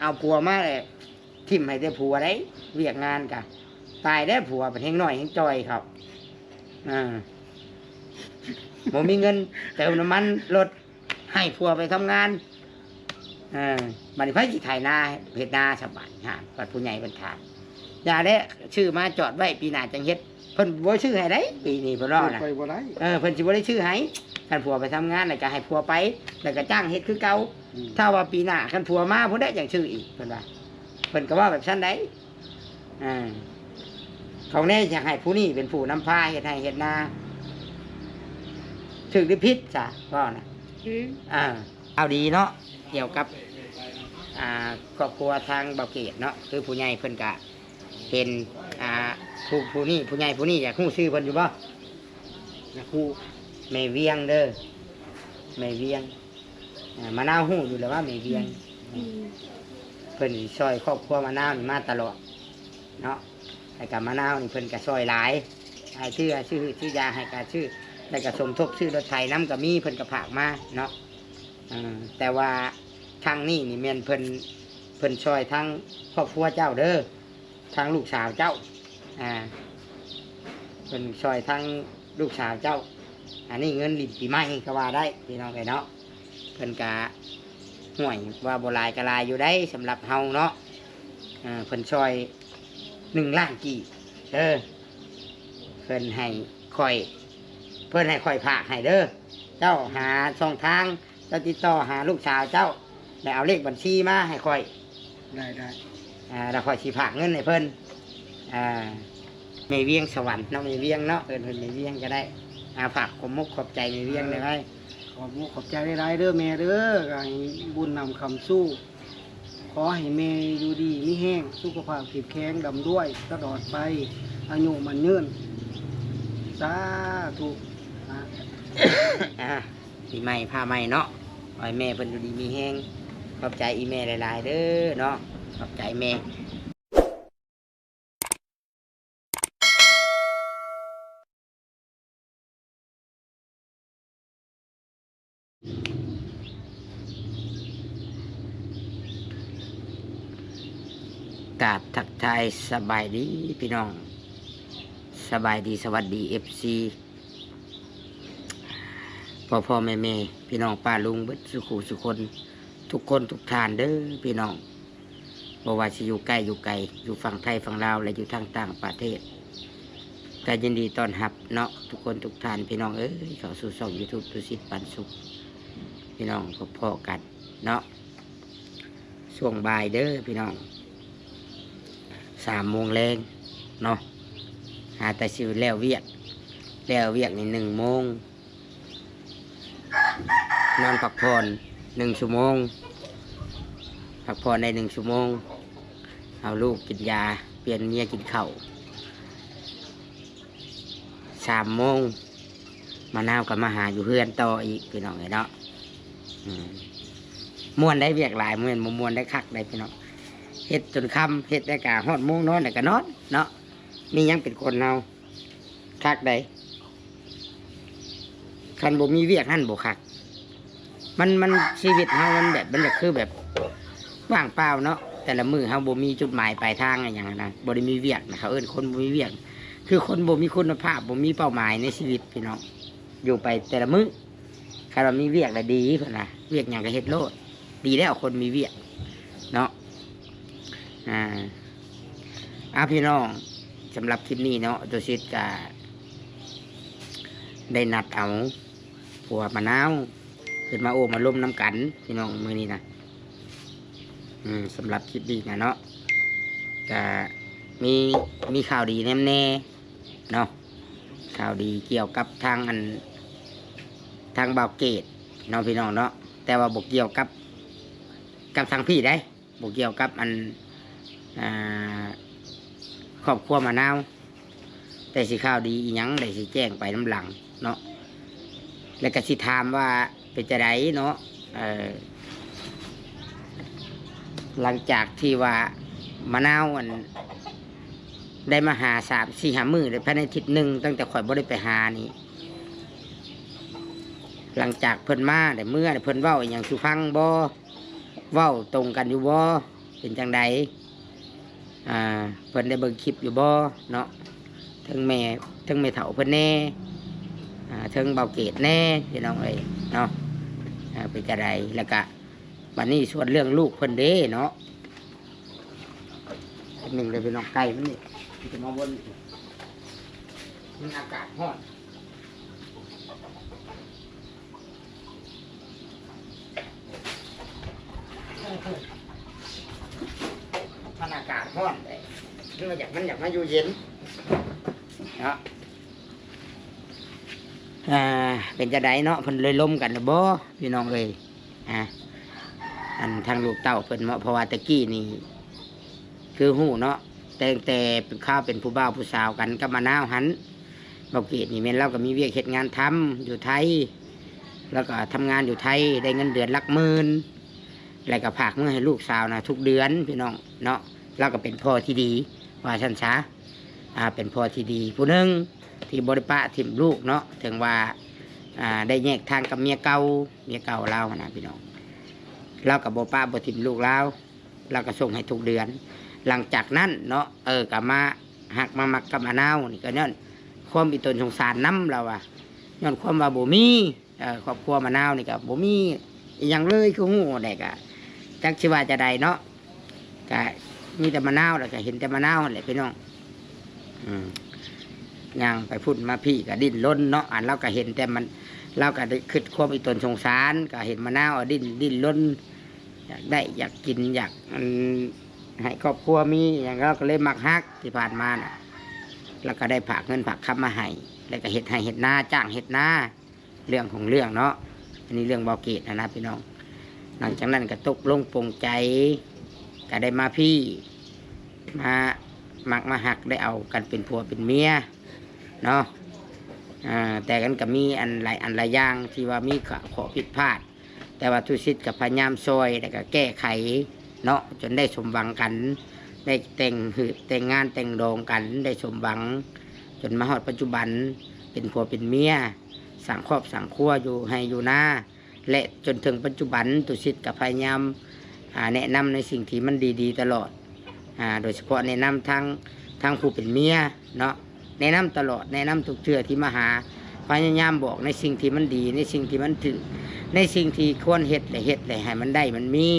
ເອົາຜົວມາແລ້ວຖິ້ມໃຫ້ແຕ່ຜົວໄດ໋ ວຽກງານກະຕາຍແລ້ວ ຜົວບັດແຮງນ້ອຍແຮງຈ່ອຍເຂົາ ເອີ ບໍ່ມີເງິນເຕີມນ້ຳມັນລົດ ໃຫ້ຜົວໄປທຳງານ ເອີ ບັດນີ້ໃຜຊິໄຖນາເຮັດນາສະບາດ ຫາ ບັດຜູ້ໃຫຍ່ເພິ່ນຖາມ ຢ່າແຫຼະ ຊື້ມາຈອດໄວ້ປີໜ້າຈັ່ງເຮັດ ເພິ່ນບໍ່ຊື້ໃຫ້ໄດ໋ ປີນີ້ເພິ່ນເວົ້ານະ ເອີ ເພິ່ນຊິບໍ່ໄດ້ຊື້ໃຫ້ ຄັນຜົວໄປທຳງານແລ້ວກະໃຫ້ຜົວໄປ ແລ້ວກະຈ້າງເຮັດຄືເກົ່າ ອືມ ຖ້າວ່າປີໜ້າຄັນຜົວມາພຸ້ນແຫຼະຈັ່ງຊື້ອີກ ເພິ່ນວ່າ ເພິ່ນກະເວົ້າແບບຊັ້ນໄດ໋ ອາ ຂອງແນ່ຢາກໃຫ້ຜູ້ນີ້ເປັນຜູ້ນຳພາເຮັດໄຮ່ເຮັດນາ ຖືກຫຼືຜິດຊະ ເວົ້ານະ ອືມ ອາ ເອົາດີເນາະ ກ່ຽວກັບ ອາ ຄອບຄົວທາງບ່າວເກດເນາະ ຄືຜູ້ໃຫຍ່ເພິ່ນກະເປັນ ອາ ຜູ້ ຜູ້ນີ້ ຜູ້ໃຫຍ່ຜູ້ນີ້ ຢາກຮູ້ຊື່ເພິ່ນຢູ່ບໍ່? ຢາກຮູ້ ແມ່ວຽງເດີ ແມ່ວຽງ ອາ ມະນາວຮູ້ຢູ່ແລ້ວວ່າແມ່ວຽງ ອືມ ອືມ ເພິ່ນຊິຊ່ອຍຄອບຄົວມະນາວນີ້ມາຕະຫຼອດເນາະ ແລ້ວກະມະນາວນີ້ເພິ່ນກະຊ່ອຍຫຼາຍ ໃຫ້ຊື້ ຊື້ ຊື້ຢາໃຫ້ກະຊື້ ແລ້ວກະສົມທົບຊື້ລົດໄຖນຳກະມີ ເພິ່ນກະຝາກມາເນາະ ເອີ ແຕ່ວ່າທາງນີ້ນີ້ແມ່ນເພິ່ນ ເພິ່ນຊ່ອຍທາງຄອບຄົວເຈົ້າເດີ ທາງລູກສາວເຈົ້າ ອາ ເພິ່ນຊ່ອຍທາງລູກສາວເຈົ້າ ອັນນີ້ເງິນຫຼິ້ນປີໃໝ່ກະວ່າໄດ້ພີ່ນ້ອງເອີຍເນາະ ເພິ່ນກະ ຫ້ວຍ ວ່າບໍ່ຫຼາຍກະຫຼາຍຢູ່ໄດ໋ ສຳລັບເຮົາເນາະ ເອີ ເພິ່ນຊ່ອຍໜຶ່ງລ້ານກີບເດີ ເພິ່ນໃຫ້ຂ້ອຍ ເພິ່ນໃຫ້ຂ້ອຍຝາກໃຫ້ເດີ ເຈົ້າຫາຊ່ອງທາງ ເຈົ້າຕິດຕໍ່ຫາລູກສາວເຈົ້າ ແລ້ວເອົາເລກບັນຊີມາໃຫ້ຂ້ອຍ ໄດ້ ໄດ້ ອາ ແລ້ວຂ້ອຍຊິຝາກເງິນໃຫ້ເພິ່ນ ອາ ແມ່ວຽງສະຫວັນເນາະ ແມ່ວຽງເນາະ ເອີ້ນເພິ່ນແມ່ວຽງກະໄດ້ ອາ ຝາກຂອບມຸກຂອບໃຈແມ່ວຽງໄດ້ໄວ ຂອບມຸກຂອບໃຈຫຼາຍໆເດີແມ່ເດີ ກະໃຫ້ບຸນນຳຄຳສູ່ ຂໍໃຫ້ແມ່ຢູ່ດີມີແຮງ ສຸຂະພາບເຂັ້ມແຂງ ລ່ຳລວຍຕະຫຼອດໄປ ອາຍຸໝັ້ນຍືນ ສາທຸ ອາ ອາ ປີໃໝ່ຟ້າໃໝ່ເນາະ ຂໍໃຫ້ແມ່ເພິ່ນຢູ່ດີມີແຮງ ຂອບໃຈອີ່ແມ່ຫຼາຍໆເດີເນາະ ຂອບໃຈແມ່. ກາບທັກທາຍສະບາຍດີພີ່ນ້ອງ ສະບາຍດີສະຫວັດດີເອັຟຊີ ພໍ່ໆແມ່ໆ ພີ່ນ້ອງປ້າລຸງເບິດສູ່ຄູ່ສູ່ຄົນ ທຸກຄົນທຸກທ່ານເດີພີ່ນ້ອງ. ບໍ່ວ່າຊິຢູ່ໃກ້ຢູ່ໄກ ຢູ່ຝັ່ງໄທຝັ່ງລາວ ແລະ ຢູ່ທາງຕ່າງປະເທດ ກະຍິນດີຕ້ອນຮັບເນາະ ທຸກຄົນທຸກທ່ານ ພີ່ນ້ອງເອີຍ ເຂົ້າສູ່ຊ່ອງຢູທູບ ຕຸສິດປັນສຸກ ພີ່ນ້ອງ ພົບພໍ້ກັນເນາະ ຊ່ວງບ່າຍເດີພີ່ນ້ອງ ສາມໂມງແລງເນາະ ຫາແຕ່ຊິແລ້ວວຽກ ແລ້ວວຽກນີ້ໜຶ່ງໂມງ ນອນພັກຜ່ອນໜຶ່ງຊົ່ວໂມງ ພັກຜ່ອນໄດ້ໜຶ່ງຊົ່ວໂມງ ເອົາລູກກິນຢາ ປ່ຽນເມຍກິນເຂົ້າ ສາມໂມງ ມະນາວກໍມາຫາຢູ່ເຮືອນຕໍ່ອີກ ພີ່ນ້ອງເອີຍເນາະ ອືມ ມ່ວນໄດ໋ ວຽກຫຼາຍ ບໍ່ແມ່ນບໍ່ມ່ວນໄດ໋ ຄັກໄດ໋ ພີ່ນ້ອງ ເຮັດຈົນຄ່ຳ ເຮັດແລ້ວກໍຮອດໂມງນອນ ແລ້ວກໍນອນເນາະ ມີຫຍັງເປັນຄົນເຮົາ ຄັກໃດ໋ ຄັນບໍ່ມີວຽກຫັ້ນບໍ່ຄັກ ມັນ ມັນ ຊີວິດເຮົາມັນແບບ ມັນຈະຄືແບບວ່າງເປົ່າເນາະ ແຕ່ລະມື້ເຮົາບໍ່ມີຈຸດໝາຍປາຍທາງອີ່ຫຍັງຫັ້ນນະ ບໍ່ໄດ້ມີວຽກນະ ເຂົາເອີ້ນຄົນບໍ່ມີວຽກ ຄືຄົນບໍ່ມີຄຸນນະພາບ ບໍ່ມີເປົ້າໝາຍໃນຊີວິດ ພີ່ນ້ອງ ຢູ່ໄປແຕ່ລະມື້ ຄັນວ່າມີວຽກລະດີ ເພິ່ນວ່າ ວຽກຫຍັງກໍເຮັດໂລດ ດີແລ້ວຄົນມີວຽກເນາະ ອາ ອາ ພີ່ນ້ອງ ສຳລັບຄລິບນີ້ເນາະ ຕຸສິດກະໄດ້ນັດເອົາຜົວມະນາວຂຶ້ນມາໂອ້ມາລົມນຳກັນ ພີ່ນ້ອງ ມື້ນີ້ນະ ອືມ ສຳລັບຄລິບນີ້ນະເນາະ ກະມີ ມີຂ່າວດີນຳແນ່ເນາະ ຂ່າວດີກ່ຽວກັບທາງອັນ ທາງບ່າວເກດເນາະ ພີ່ນ້ອງເນາະ ແຕ່ວ່າບໍ່ກ່ຽວກັບ ກັບທາງພີ້ໃດ ບໍ່ກ່ຽວກັບອັນ ອ່າ ຄອບຄົວມະນາວ ແຕ່ຊິຂ່າວດີອີ່ຫຍັງ ແລ້ວຊິແຈ້ງໄປນຳຫຼັງເນາະ ແລ້ວກໍຊິຖາມວ່າເປັນຈັ່ງໃດເນາະ ເອີ ຫຼັງຈາກທີ່ວ່າມະນາວອັນ ໄດ້ມາຫາສາມ ສີ່ ຫ້າມື້ ແລ້ວພາຍໃນທິດໜຶ່ງ ຕັ້ງແຕ່ຂ້ອຍບໍ່ໄດ້ໄປຫານີ້ ຫຼັງຈາກເພິ່ນມາໄດ້ເມືອ ເພິ່ນເວົ້າອີ່ຫຍັງສູ່ຟັງບໍ່? ເວົ້າຕົງກັນຢູ່ບໍ່? ເປັນຈັ່ງໃດ? ອ່າ ເພິ່ນໄດ້ເບິ່ງຄລິບຢູ່ບໍ່ເນາະ? ເທິງແມ່ ເທິງແມ່ເຖົ້າເພິ່ນແດ່ ອ່າ ເທິງເບົາເກດແດ່ ພີ່ນ້ອງເອີຍເນາະ. ອ່າ ເປັນຈັ່ງໃດ? ແລ້ວກະ ບັດນີ້ສ່ວນເລື່ອງລູກເພິ່ນເດ້ເນາະ ໜຶ່ງເລີຍພີ່ນ້ອງ ໄກ່ມັນນີ້ ມັນຈະມາວົນ ມັນອາກາດຮ້ອນ ມັນອາກາດຮ້ອນເດ້ ມັນຢາກ ມັນຢາກມາຢູ່ເຢັນເນາະ. ອ່າ ເປັນຈັ່ງໃດເນາະ ເພິ່ນລົມກັນແລ້ວບໍ່ ພີ່ນ້ອງເອີຍ? ອ່າ ອັນທາງລູກເຕົ້າເພິ່ນເນາະ ເພາະວ່າແຕ່ກີ້ນີ້ຄືຮູ້ເນາະ ແຕ່ ແຕ່ຄາວເປັນຜູ້ບ່າວຜູ້ສາວກັນກັບມະນາວຫັ້ນ ເບົາເກດນີ້ແມ່ນລາວກໍມີວຽກເຮັດງານທຳຢູ່ໄທ ລາວກໍທຳງານຢູ່ໄທ ໄດ້ເງິນເດືອນຫຼັກໝື່ນ ແລ້ວກໍຝາກເງິນໃຫ້ລູກສາວນະທຸກເດືອນ ພີ່ນ້ອງເນາະ. ລາວກໍເປັນພໍ່ທີ່ດີ ວ່າຊັ້ນຊະ ອ່າ ເປັນພໍ່ທີ່ດີຜູ້ໜຶ່ງ ທີ່ບໍ່ໄດ້ປະຖິ້ມລູກເນາະ ເຖິງວ່າ ອ່າ ໄດ້ແຍກທາງກັບເມຍເກົ່າ ເມຍເກົ່າລາວຫັ້ນນະ ພີ່ນ້ອງ. ລາວກໍບໍ່ປະບໍ່ຖິ້ມລູກລາວ ລາວກໍສົ່ງໃຫ້ທຸກເດືອນ. ຫຼັງຈາກນັ້ນເນາະ ເອີ ກໍມາຮັກມາມັກກັບອານາວນີ້ ກໍຍ້ອນຄວາມອີ່ຕົນສົງສານນຳລາວວ່າ ຍ້ອນຄວາມວ່າບໍ່ມີ ເອີ ຄອບຄົວມະນາວນີ້ກໍບໍ່ມີອີ່ຫຍັງເລີຍ ຄືຮູ້ແຫຼະ ກໍຈັກຊິວ່າຈະໃດເນາະ. ກະມີແຕ່ມະນາວ ແລ້ວກະເຫັນແຕ່ມະນາວຫັ້ນແຫຼະພີ່ນ້ອງ. ອືມ ຍ່າງໄປພຸ້ນມາພີ້ກະດີ້ນລົນເນາະ ອັນລາວກະເຫັນແຕ່ມັນ ລາວກະໄດ້ຄຶດຄວາມອີ່ຕົນສົງສານ ກະເຫັນມະນາວດີ້ນ ດີ້ນລົນ ຢາກໄດ້ ຢາກກິນ ຢາກ ອັນ ໃຫ້ຄອບຄົວມີຫຍັງ ລາວກະເລີຍມັກຮັກ. ທີ່ຜ່ານມານະ ລາວກະໄດ້ຝາກເງິນຝາກຄຳມາໃຫ້ ແລ້ວກະເຮັດໄຮ່ເຮັດນາ ຈ້າງເຮັດນາ. ເລື່ອງຂອງເລື່ອງເນາະ ອັນນີ້ເລື່ອງບໍ່ເກດນະນະພີ່ນ້ອງ. ຫຼັງຈາກນັ້ນກໍຕົກລົງປົງໃຈ ກໍໄດ້ມາພີ້ ມາມັກມາຮັກ ໄດ້ເອົາກັນເປັນຜົວເປັນເມຍເນາະ. ອ່າ ແຕ່ມັນກໍມີອັນຫຼາຍອັນຫຼາຍຢ່າງທີ່ວ່າມີຂໍ້ຜິດພາດ ແຕ່ວ່າຕຸສິດກໍພະຍາຍາມຊ່ອຍ ແລ້ວກໍແກ້ໄຂເນາະ ຈົນໄດ້ສົມຫວັງກັນ ໄດ້ແຕ່ງຮືດແຕ່ງງານແຕ່ງດອງກັນ ໄດ້ສົມຫວັງ ຈົນມາຮອດປັດຈຸບັນເປັນຜົວເປັນເມຍ ສ້າງຄອບສ້າງຄົວ ຢູ່ໄຮ່ຢູ່ນາ ແລະ ຈົນເຖິງປັດຈຸບັນ ຕຸສິດກໍພະຍາຍາມ ອ່າ ແນະນຳໃນສິ່ງທີ່ມັນດີໆຕະຫຼອດ ອ່າ ໂດຍສະເພາະແນະນຳທາງ ທາງຜູ້ເປັນເມຍເນາະ ແນະນຳຕະຫຼອດ ແນະນຳທຸກເທື່ອທີ່ມາຫາ ພະຍາຍາມບອກໃນສິ່ງທີ່ມັນດີ ໃນສິ່ງທີ່ມັນຖືກ ໃນສິ່ງທີ່ຄວນເຮັດ ແລະ ເຮັດ ແລະ ໃຫ້ມັນໄດ້ມັນມີ.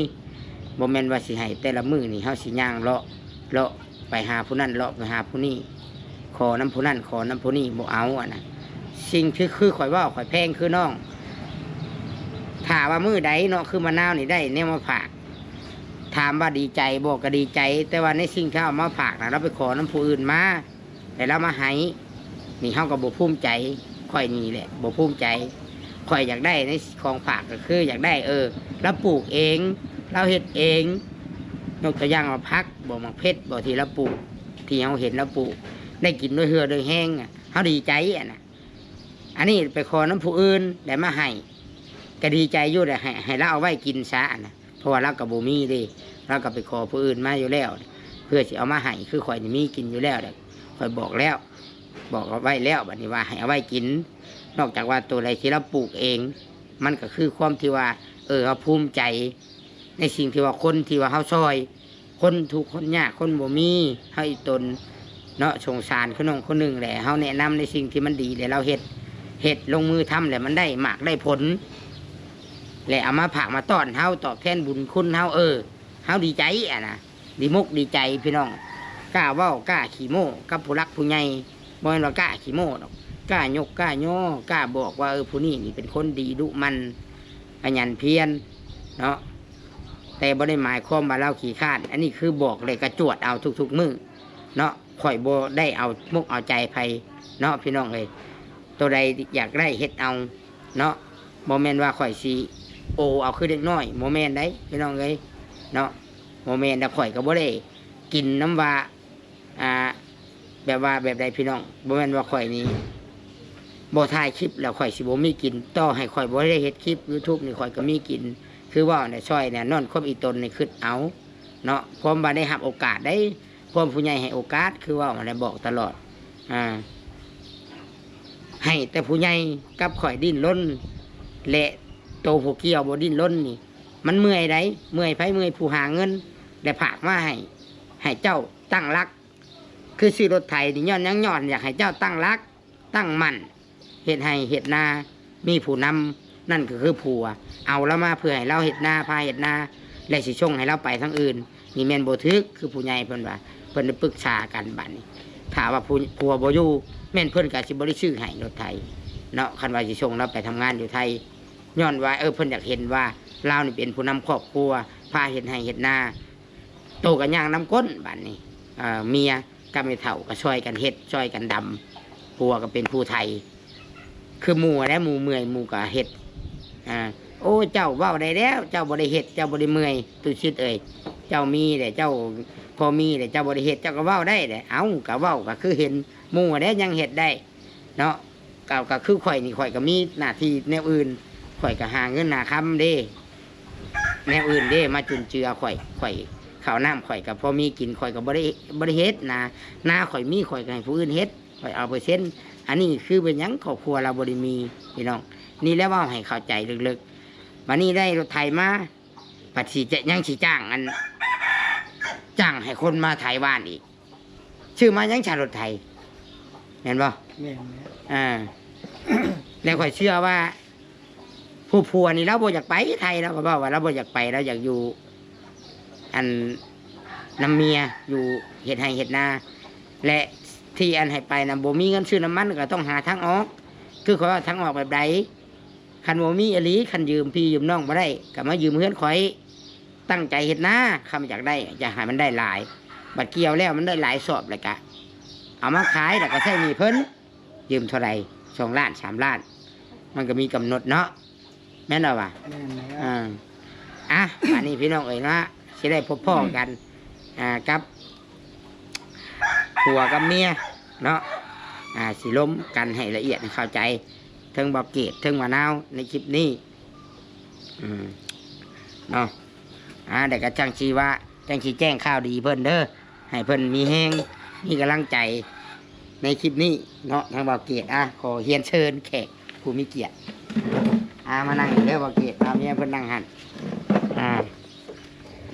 ບໍ່ແມ່ນວ່າຊິໃຫ້ແຕ່ລະມື້ນີ້ ເຮົາຊິຍ່າງເລາະ ເລາະ ໄປຫາຜູ້ນັ້ນ ເລາະໄປຫາຜູ້ນີ້ ຂໍນຳຜູ້ນັ້ນ ຂໍນຳຜູ້ນີ້ ບໍ່ເອົາ. ອັນນັ້ນ ສິ່ງທີ່ຄືຂ້ອຍເວົ້າ ຂ້ອຍແພງຄືນ້ອງ ຖ້າວ່າມື້ໃດເນາະ ຄືມະນາວນີ້ໄດ້ແນວມາຝາກ ຖາມວ່າດີໃຈບໍ່? ກໍດີໃຈ ແຕ່ວ່າໃນສິ່ງທີ່ເອົາມາຝາກນະ ລາວໄປຂໍນຳຜູ້ອື່ນມາ ແລ້ວລາວມາໃຫ້ ນີ້ເຮົາກໍບໍ່ພູມໃຈ. ຂ້ອຍນີ້ແຫຼະບໍ່ພູມໃຈ ຂ້ອຍຢາກໄດ້ໃນຂອງຝາກ ກໍຄືຢາກໄດ້ ເອີ ລາວປູກເອງ ລາວເຮັດເອງ ຍົກຕົວຢ່າງວ່າຜັກບໍ ໝາກເຜັດບໍ ທີ່ລາວປູກ ທີ່ເຮົາເຫັນລາວປູກ ໄດ້ກິນດ້ວຍເຫື່ອດ້ວຍແຮງ ເຮົາດີໃຈ. ອັນນັ້ນ ອັນນີ້ໄປຂໍນຳຜູ້ອື່ນ ແລ້ວມາໃຫ້ ກໍດີໃຈຢູ່ແຫຼະ ໃຫ້ ໃຫ້ລາວເອົາໄວ້ກິນຊະ ອັນນັ້ນ ເພາະວ່າລາວກໍບໍ່ມີເດ້ ລາວກໍໄປຂໍຜູ້ອື່ນມາຢູ່ແລ້ວ ເພື່ອຊິເອົາມາໃຫ້ ຄືຂ້ອຍນີ້ມີກິນຢູ່ແລ້ວ ຂ້ອຍບອກແລ້ວ ບອກເອົາໄວ້ແລ້ວ ບັດນີ້ວ່າໃຫ້ເອົາໄວ້ກິນ. ນອກຈາກວ່າໂຕໃດທີ່ລາວປູກເອງ ມັນກໍຄືຄວາມທີ່ວ່າ ເອີ ເຮົາພູມໃຈໃນສິ່ງທີ່ວ່າ ຄົນທີ່ວ່າເຮົາຊ່ອຍ ຄົນທຸກຄົນຍາກ ຄົນບໍ່ມີ ເຮົາອີ່ຕົນເນາະ ສົງສານຄືນ້ອງຄົນໜຶ່ງແຫຼະ ເຮົາແນະນຳໃນສິ່ງທີ່ມັນດີ ແລະ ລາວເຮັດ ເຮັດລົງມືທຳ ແລະ ມັນໄດ້ໝາກໄດ້ຜົນ ແລະ ເອົາມາຝາກມາຕ້ອນເຮົາ ຕອບແທນບຸນຄຸນເຮົາ ເອີ ເຮົາດີໃຈ ອັນນະ ດີມົກດີໃຈພີ່ນ້ອງ. ກ້າເວົ້າ ກ້າຂີ້ໂມ້ກັບຜູ້ຫຼັກຜູ້ໃຫຍ່ ບໍ່ແມ່ນວ່າກ້າຂີ້ໂມ້ດອກ ກ້າຍົກກ້າຍໍ ກ້າບອກວ່າ ເອີ ຜູ້ນີ້ນີ້ເປັນຄົນດີ ດຸໝັ່ນ ຂະຫຍັນພຽນເນາະ ແຕ່ບໍ່ໄດ້ໝາຍຄວາມວ່າລາວຂີ້ຄ້ານ ອັນນີ້ຄືບອກ ແລະ ກະຈວດເອົາທຸກໆມື້ເນາະ. ຂ້ອຍບໍ່ໄດ້ເອົາມົກເອົາໃຈໃຜເນາະ ພີ່ນ້ອງເອີຍ ໂຕໃດຢາກໄດ້ເຮັດເອົາເນາະ ບໍ່ແມ່ນວ່າຂ້ອຍຊິໂອເອົາຄືເດັກນ້ອຍ ບໍ່ແມ່ນໃດ໋ ພີ່ນ້ອງເອີຍເນາະ ບໍ່ແມ່ນ. ແລ້ວຂ້ອຍກໍບໍ່ໄດ້ກິນນຳວ່າ ອ່າ ແບບວ່າແບບໃດພີ່ນ້ອງ ບໍ່ແມ່ນວ່າຂ້ອຍນີ້ບໍ່ຖ່າຍຄລິບແລ້ວຂ້ອຍຊິບໍ່ມີກິນ ຕໍ່ໃຫ້ຂ້ອຍບໍ່ໄດ້ເຮັດຄລິບຢູທູບນີ້ ຂ້ອຍກໍມີກິນ ຄືເວົ້າແຫຼະ ຊ່ອຍແນ່ນອນ ຄວາມອີ່ຕົນນີ້ຄຶດເອົາເນາະ ຄວາມວ່າໄດ້ຮັບໂອກາດໄດ໋ ຄວາມຜູ້ໃຫຍ່ໃຫ້ໂອກາດ ຄືເວົ້າຫັ້ນແຫຼະ ບອກຕະຫຼອດ ອ່າ ໃຫ້ແຕ່ຜູ້ໃຫຍ່ກັບຂ້ອຍດີ້ນລົນ ແລະ ໂຕຜູ້ກ່ຽວບໍ່ດີ້ນລົນນີ້ ມັນເມື່ອຍໃດ໋ ເມື່ອຍໃຜ? ເມື່ອຍຜູ້ຫາເງິນ ແລະ ຝາກມາໃຫ້ ໃຫ້ເຈົ້າຕັ້ງຫຼັກ. ຄືຊື້ລົດໄຖນີ້ຍ້ອນຫຍັງ? ຍ້ອນຢາກໃຫ້ເຈົ້າຕັ້ງຫຼັກ ຕັ້ງໝັ້ນ ເຮັດໄຮ່ເຮັດນາ ມີຜູ້ນຳ ນັ້ນກໍຄືຜົວ. ເອົາລາວມາເພື່ອໃຫ້ລາວເຮັດນາ ພາເຮັດນາ ແລະ ຊິສົ່ງໃຫ້ລາວໄປທາງອື່ນ ນີ້ແມ່ນບໍ່ຖືກ. ຄືຜູ້ໃຫຍ່ເພິ່ນວ່າ ເພິ່ນໄດ້ປຶກສາກັນ. ບາດນີ້ຖ້າວ່າຜູ້ ຜົວບໍ່ຢູ່ ແມ່ນເພິ່ນກໍຊິບໍ່ໄດ້ຊື້ໃຫ້ລົດໄຖເນາະ. ຄັນວ່າຊິສົ່ງລາວໄປທຳງານຢູ່ໄທ ຍ້ອນວ່າ ເອີ ເພິ່ນຢາກເຫັນວ່າລາວນີ້ເປັນຜູ້ນຳຄອບຄົວ ພາເຮັດໄຮ່ເຮັດນາ. ໂຕກໍຍ່າງນຳກົ້ນ. ບາດນີ້ ເອີ ເມຍກັບແມ່ເຖົ້າກໍຊ່ອຍກັນເຮັດ ຊ່ອຍກັນດຳ. ຜົວກໍເປັນຜູ້ໄຖ ຄືໝູ່ແຫຼະ ໝູ່ເມື່ອຍໝູ່ກໍເຮັດ. ອາ ໂອ້ ເຈົ້າເວົ້າໄດ້ແລ້ວ ເຈົ້າບໍ່ໄດ້ເຮັດ ເຈົ້າບໍ່ໄດ້ເມື່ອຍ. ຕຸສິດເອີຍ ເຈົ້າມີແຫຼະ ເຈົ້າພໍມີແຫຼະ ເຈົ້າບໍ່ໄດ້ເຮັດ ເຈົ້າກໍເວົ້າໄດ້ແຫຼະ. ເອົ້າ ກໍເວົ້າກໍຄືເຫັນໝູ່ແຫຼະຍັງເຮັດໄດ້ເນາະ. ກໍ ກໍຄືຂ້ອຍນີ້ ຂ້ອຍກໍມີໜ້າທີ່ແນວອື່ນ ຂ້ອຍກໍຫາເງິນຫາຄຳເດ້ ແນວອື່ນເດ້ ມາຈຸນເຈືອຂ້ອຍ. ຂ້ອຍ ເຂົ້ານ້ຳຂ້ອຍກໍພໍມີກິນ ຂ້ອຍກໍບໍ່ໄດ້ ບໍ່ໄດ້ເຮັດນາ. ນາຂ້ອຍມີ ຂ້ອຍກໍໃຫ້ຜູ້ອື່ນເຮັດ ຂ້ອຍເອົາເປີເຊັນ. ອັນນີ້ຄືເປັນຫຍັງ? ຄອບຄົວລາວບໍ່ໄດ້ມີ ພີ່ນ້ອງ. ນີ້ແຫຼະເວົ້າໃຫ້ເຂົ້າໃຈເລິກໆ. ບາດນີ້ໄດ້ລົດໄຖມາ ບັດຊິຈະ ຍັງຊິຈ້າງ ອັນ ຈ້າງໃຫ້ຄົນມາໄຖບ້ານອີກ. ຊື້ມາຫຍັງຊະລົດໄຖ ແມ່ນບໍ່? ແມ່ນແຫຼະ. ອ່າ ແລ້ວຂ້ອຍເຊື່ອວ່າຜູ້ຜົວນີ້ລາວບໍ່ຢາກໄປໄທ ລາວກໍເວົ້າວ່າລາວບໍ່ຢາກໄປ ລາວຢາກຢູ່ ອັນ ນຳເມຍ ຢູ່ເຮັດໄຮ່ເຮັດນາ. ແລະ ທີ່ອັນໃຫ້ໄປນະ ບໍ່ມີເງິນຊື້ນ້ຳມັນ ກໍຕ້ອງຫາທາງອອກ. ຄືຂ້ອຍວ່າທາງອອກແບບໃດ? ຄັນບໍ່ມີອີ່ຫຼີ ຄັນຢືມພີ່ຢືມນ້ອງບໍ່ໄດ້ ກໍມາຢືມເຮືອນຂ້ອຍ. ຕັ້ງໃຈເຮັດນາ ຄັນຢາກໄດ້ ຢາກໃຫ້ມັນໄດ້ຫຼາຍ. ບັດກ່ຽວແລ້ວມັນໄດ້ຫຼາຍຊອບ ແລ້ວກະເອົາມາຂາຍ ແລ້ວກະໃຊ້ໜີ້ເພິ່ນ. ຢືມເທົ່າໃດ? ສອງລ້ານ ສາມລ້ານ ມັນກໍມີກຳນົດເນາະ ແມ່ນບໍ່ວະ? ແມ່ນແລ້ວ. ເອີ ອ່ະ ບາດນີ້ພີ່ນ້ອງເອີຍເນາະ ຊິໄດ້ພົບພໍ້ກັນ ອ່າ ກັບຜົວກັບເມຍເນາະ. ອ່າ ຊິລົມກັນໃຫ້ລະອຽດ ໃຫ້ເຂົ້າໃຈ ເທິງບ່າວເກດ ເທິງບ່າວນາວ ໃນຄລິບນີ້ ອືມ ເນາະ. ອ່າ ແລ້ວກໍຈັ່ງຊິວ່າ ຈັ່ງຊິແຈ້ງຂ່າວດີເພິ່ນເດີ ໃຫ້ເພິ່ນມີແຮງ ມີກຳລັງໃຈໃນຄລິບນີ້ເນາະ ທາງບ່າວເກດ. ອ່າ ຂໍຮຽນເຊີນແຂກຜູ້ມີກຽດ ອ່າ ມານັ່ງເດີບ່າວເກດ. ອ່າ ເມຍເພິ່ນນັ່ງຫັ້ນ. ອ່າ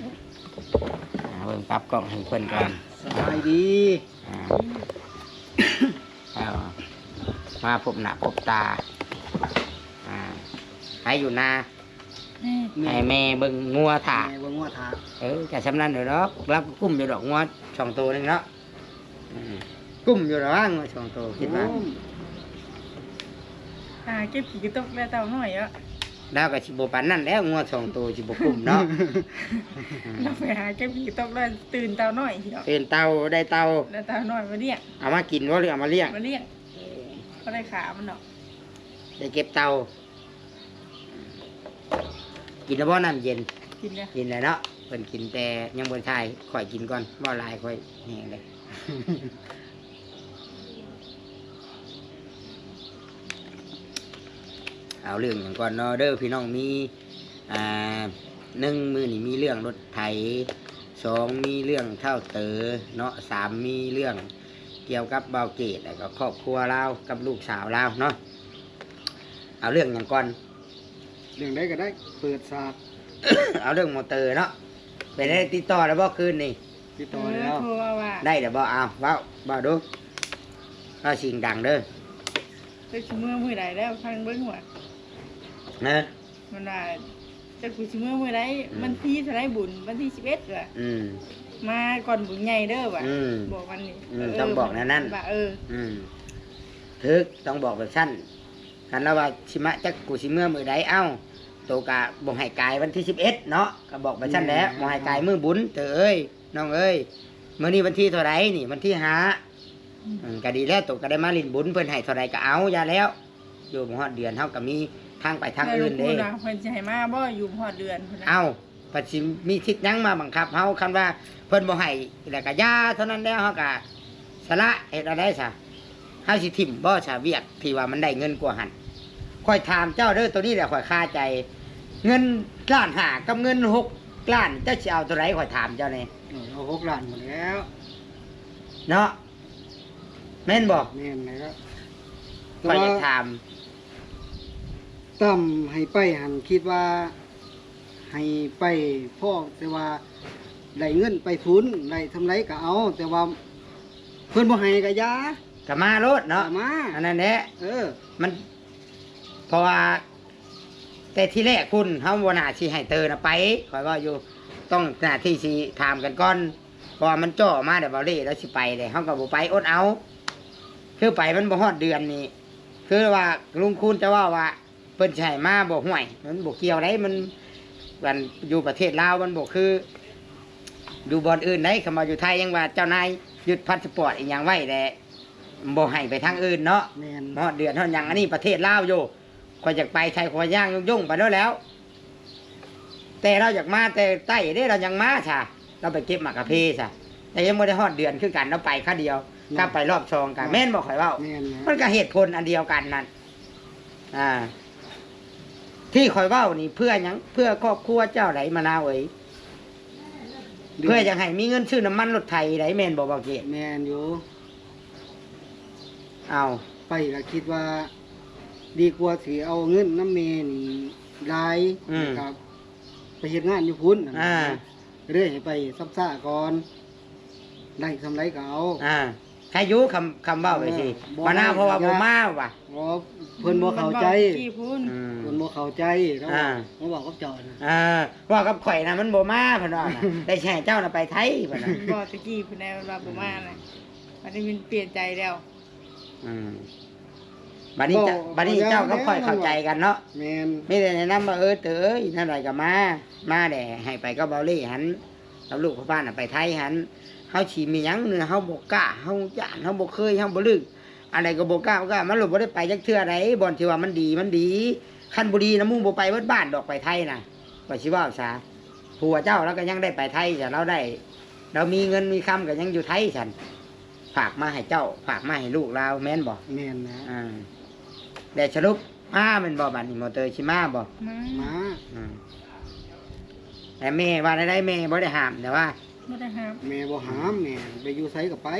ອ່າ ເບິ່ງປັບກ້ອງໃຫ້ເພິ່ນກ່ອນ. ສະບາຍດີ. ອ່າ ເອົາ ມາພົບໜ້າພົບຕາ ອ່າ ໃຜຢູ່ນາ ແມ່ ໃຫ້ແມ່ເບິ່ງງົວຖ້າ ແມ່ເບິ່ງງົວຖ້າ. ເອີ ກະສ່ຳນັ້ນດອກ ລາວກຸ້ມຢູ່ດອກ ງົວສອງໂຕໜຶ່ງເນາະ. ອືມ ກຸ້ມຢູ່ລະຫວ່າງງົວສອງໂຕ ຄິດວ່າ ໂອ້ ຫາເກັບຂີ້ກະຕົກແລ້ວເຕົ່ານ້ອຍເນາະ. ລາວກໍຊິບໍ່ປານນັ້ນແລ້ວ ງົວສອງໂຕຊິບໍ່ກຸ້ມເນາະ. ລາວໄປຫາເກັບຂີ້ຕົກແລ້ວຕື່ນເຕົ່ານ້ອຍເນາະ ຕື່ນເຕົ່າໄດ້ເຕົ່າ ໄດ້ເຕົ່ານ້ອຍມາລ້ຽງ. ເອົາມາກິນບໍ່ ຫຼືເອົາມາລ້ຽງ? ມາລ້ຽງ ເອີ ພໍໄດ້ຂາມັນເນາະ ໄດ້ເກັບເຕົ່າ. ກິນແລ້ວບໍ່ນ້ຳເຢັນ? ກິນແລ້ວ ກິນແລ້ວເນາະ. ເພິ່ນກິນແຕ່ຍັງບໍ່ໄດ້ຖ່າຍ ຂ້ອຍກິນກ່ອນ ເວົ້າຫຼາຍຂ້ອຍແຮງເດ້. ເອົາເລື່ອງຫຍັງກ່ອນເນາະເດີພີ່ນ້ອງ? ມີ ອ່າ ໜຶ່ງ ມື້ນີ້ມີເລື່ອງລົດໄຖ, ສອງ ມີເລື່ອງທ້າວເຕີເນາະ, ສາມ ມີເລື່ອງກ່ຽວກັບບ່າວເກດ ແລ້ວກໍຄອບຄົວລາວກັບລູກສາວລາວເນາະ. ເອົາເລື່ອງຫຍັງກ່ອນ? ເລື່ອງໃດກໍໄດ້ ເປີດສາດ. ເອົາເລື່ອງມໍເຕີເນາະ. ເປັນໄດ້ຕິດຕໍ່ແລ້ວບໍ່ຄືນນີ້? ຕິດຕໍ່ແລ້ວ. ເອີ ໂທມາວ່າ ໄດ້ແລ້ວບໍ່? ເອົາ ເວົ້າ ເວົ້າດູ ເວົ້າສຽງດັງເດີ. ຈັກຊິເມືອມື້ໃດແລ້ວ ຟັງເບິ່ງວ່າ ເອີ ມັນວ່າ ຈັກຊິເມືອມື້ໃດ ອືມ ວັນທີເທົ່າໃດບຸນ? ວັນທີສິບເອັດວ່າ ອືມ ມາກ່ອນບຸນໃຫຍ່ເດີວ່າ ອືມ ບອກມັນນີ້ ອືມ ເອີ ຕ້ອງບອກແນວນັ້ນວ່າ ເອີ ອືມ ຖືກ ຕ້ອງບອກແບບຊັ້ນ. ຄັນລາວວ່າຊິມາ ຈັກກູຊິເມືອມື້ໃດ? ເອົ້າ ໂຕກະບໍ່ໃຫ້ກາຍວັນທີສິບເອັດເນາະ ກະບອກໄປຊັ້ນແຫຼະ ແມ່ນ ບໍ່ໃຫ້ກາຍມື້ບຸນ ເຕີເອີຍ ນ້ອງເອີຍ. ມື້ນີ້ວັນທີເທົ່າໃດນີ້? ວັນທີຫ້າ ອືມ ອືມ ກະດີແລ້ວ ໂຕກະໄດ້ມາຫຼິ້ນບຸນ ເພິ່ນໃຫ້ເທົ່າໃດກະເອົາ ຢ່າແລ້ວ ຢູ່ບໍ່ຮອດເດືອນ ເຮົາກະມີທາງໄປທາງອື່ນເດ້. ແລ້ວເພິ່ນວ່າເພິ່ນຊິໃຫ້ມາບໍ່? ຢູ່ບໍ່ຮອດເດືອນພຸ້ນນະ. ເອົ້າ ເພິ່ນຊິມີສິດຫຍັງມາບັງຄັບເຮົາ? ຄັນວ່າເພິ່ນບໍ່ໃຫ້ ແລ້ວກະຢ່າເທົ່ານັ້ນແລ້ວ ເຮົາກະສະຫຼະ. ເຮັດແນວໃດຊະ? ເຮົາຊິຖິ້ມບໍ່ຊະ ວຽກທີ່ວ່າມັນໄດ້ເງິນກວ່າຫັ້ນ? ຂ້ອຍຖາມເຈົ້າເດີ ໂຕນີ້ແຫຼະຂ້ອຍຄາໃຈ ເງິນລ້ານຫ້າກັບເງິນຫົກລ້ານ ເຈົ້າຊິເອົາໂຕໃດ? ຂ້ອຍຖາມເຈົ້າແດ່. ເອົາຫົກລ້ານພຸ້ນແລ້ວເນາະ ແມ່ນບໍ່? ແມ່ນແລ້ວ. ຂ້ອຍຢາກຖາມ ຕາມໃຫ້ໄປຫັ້ນ ຄິດວ່າໃຫ້ໄປພໍ້ ແຕ່ວ່າ ໄດ້ເງິນໄປພຸ້ນ ໄດ້ສ່ຳໃດກໍເອົາ ແຕ່ວ່າເພິ່ນບໍ່ໃຫ້ກໍຢ່າ ກໍມາໂລດເນາະ ກໍມາ ອັນນັ້ນແຫຼະ ເອີ ມັນ ເພາະວ່າແຕ່ທີແລກພຸ້ນ ເຮົາບໍ່ໜ້າຊິໃຫ້ເຕີນະໄປ ຂ້ອຍເວົ້າຢູ່ ຕ້ອງໜ້າທີ່ຊິຖາມກັນກ່ອນ ເພາະວ່າມັນເຈາະມາແລ້ວ ເບົາເລ່ລາວຊິໄປແລ້ວ ເຮົາກໍບໍ່ໄປ ອົດເອົາ ຄືໄປມັນບໍ່ຮອດເດືອນນີ້ ຄືວ່າລຸງຄູນຈະເວົ້າວ່າ ເພິ່ນຊິໃຫ້ມາບໍ່ ຫ້ວຍ ມັນບໍ່ກ່ຽວໃດ ມັນ ອັນ ຢູ່ປະເທດລາວມັນບໍ່ຄືຢູ່ບ່ອນອື່ນໃດ ຄຳວ່າຢູ່ໄທຍັງວ່າເຈົ້ານາຍຍຶດພາສປອດອີ່ຫຍັງໄວ້ແຫຼະ ບໍ່ໃຫ້ໄປທາງອື່ນເນາະ ແມ່ນ ຮອດເດືອນຮອດຫຍັງ ອັນນີ້ປະເທດລາວຢູ່ ຂ້ອຍຢາກໄປໃສຂ້ອຍຍ່າງຍົ່ງໆໄປໂລດແລ້ວ ແຕ່ລາວຢາກມາແຕ່ໃຕ້ເດ້ ລາວຍັງມາຊະ ລາວໄປເກັບໝາກກາເຟຊະ ແຕ່ຍັງບໍ່ໄດ້ຮອດເດືອນຄືກັນ ລາວໄປຄາວດຽວ ເນາະ ກັບໄປລອບສອງກະ ເນາະ ແມ່ນບໍ່ຂ້ອຍເວົ້າ ແມ່ນແຫຼະ ມັນກະເຫດຜົນອັນດຽວກັນນັ້ນ ອ່າ ທີ່ຂ້ອຍເວົ້ານີ້ເພື່ອຫຍັງ? ເພື່ອຄອບຄົວເຈົ້າໃດ ມະນາວເອີຍ ເພື່ອຢາກໃຫ້ມີເງິນຊື້ນ້ຳມັນລົດໄຖໃດ ແມ່ນບໍ່ ບ່າວເກດ? ແມ່ນຢູ່ ເອົາ ໄປກໍຄິດວ່າດີກວ່າຊິເອົາເງິນນຳແມ່ນີ້ຫຼາຍ ອືມ ແລ້ວກໍໄປເຮັດງານຢູ່ພຸ້ນ ອ່າ ນະ ເລີຍໃຫ້ໄປຊຳຊາກ່ອນ ໄດ້ສ່ຳໃດກໍເອົາ ອ່າ ໃຄຢູ່ ຄຳ ຄຳເວົ້າໄປຊິ ເອີ ບໍ່ ມານາ ເພາະວ່າບໍ່ມາວ່າ ບໍ່ ເພິ່ນບໍ່ເຂົ້າໃຈ ເພິ່ນເວົ້າແຕ່ກີ້ພຸ້ນ ອືມ ເພິ່ນບໍ່ເຂົ້າໃຈ ລາວ ອ່າ ມາເວົ້າກັບເຈົ້ານະ ອ່າ ເວົ້າກັບຂ້ອຍນະ ມັນບໍ່ມາ ເພິ່ນວ່ານະ ໄດ້ແຊ່ເຈົ້ານະໄປໄທ ເພິ່ນວ່າ ເວົ້າແຕ່ກີ້ພຸ້ນແຫຼະ ເພິ່ນວ່າບໍ່ມານະ ບັດນີ້ມັນປ່ຽນໃຈແລ້ວ ອືມ ບັດນີ້ເຈົ້າ ເວົ້າ ບັດນີ້ເຈົ້າກັບຂ້ອຍເຂົ້າໃຈກັນເນາະ ແມ່ນ ມີແຕ່ແນະນຳວ່າ ເອີ ເຕີເອີຍ ແນວໃດກໍມາ ມາແດ່ ໃຫ້ໄປກັບເບົາເລ່ຫັ້ນ ກັບລູກພໍ່ບ້ານນະ ໄປໄທຫັ້ນ ເຮົາຊິມີຫຍັງ ເຮົາບໍ່ກ້າ ເຮົາຢ້ານ ເຮົາບໍ່ເຄີຍ ເຮົາບໍ່ລຶກ ອັນໃດກໍບໍ່ກ້າ ບໍ່ກ້າ ມັນໂລດບໍ່ໄດ້ໄປຈັກເທື່ອໃດ ບ່ອນທີ່ວ່າມັນດີ ມັນດີ ຄັນບໍ່ດີນະ ໝູ່ບໍ່ໄປເບິດບ້ານດອກ ໄປໄທນະ ຂ້ອຍຊິເວົ້າຊະ ຜົວເຈົ້າລາວກໍຍັງໄດ້ໄປໄທຊະ ລາວໄດ້ ລາວມີເງິນມີຄຳກໍຍັງຢູ່ໄທຊັ້ນ ຝາກມາໃຫ້ເຈົ້າ ຝາກມາໃຫ້ລູກລາວ ແມ່ນບໍ່? ແມ່ນແຫຼະ ອ່າ ແລ້ວສະຫຼຸບມາແມ່ນບໍ່? ບັດນີ້ໝໍເຕີຊິມາບໍ່? ມາ ມາ ອືມ ແຕ່ແມ່ວ່າແນວໃດ? ແມ່ບໍ່ໄດ້ຫ້າມ ແຕ່ວ່າ ບໍ່ໄດ້ຫ້າມ ແມ່ບໍ່ຫ້າມ ແມ່ໄປຢູ່ໃສກໍໄປ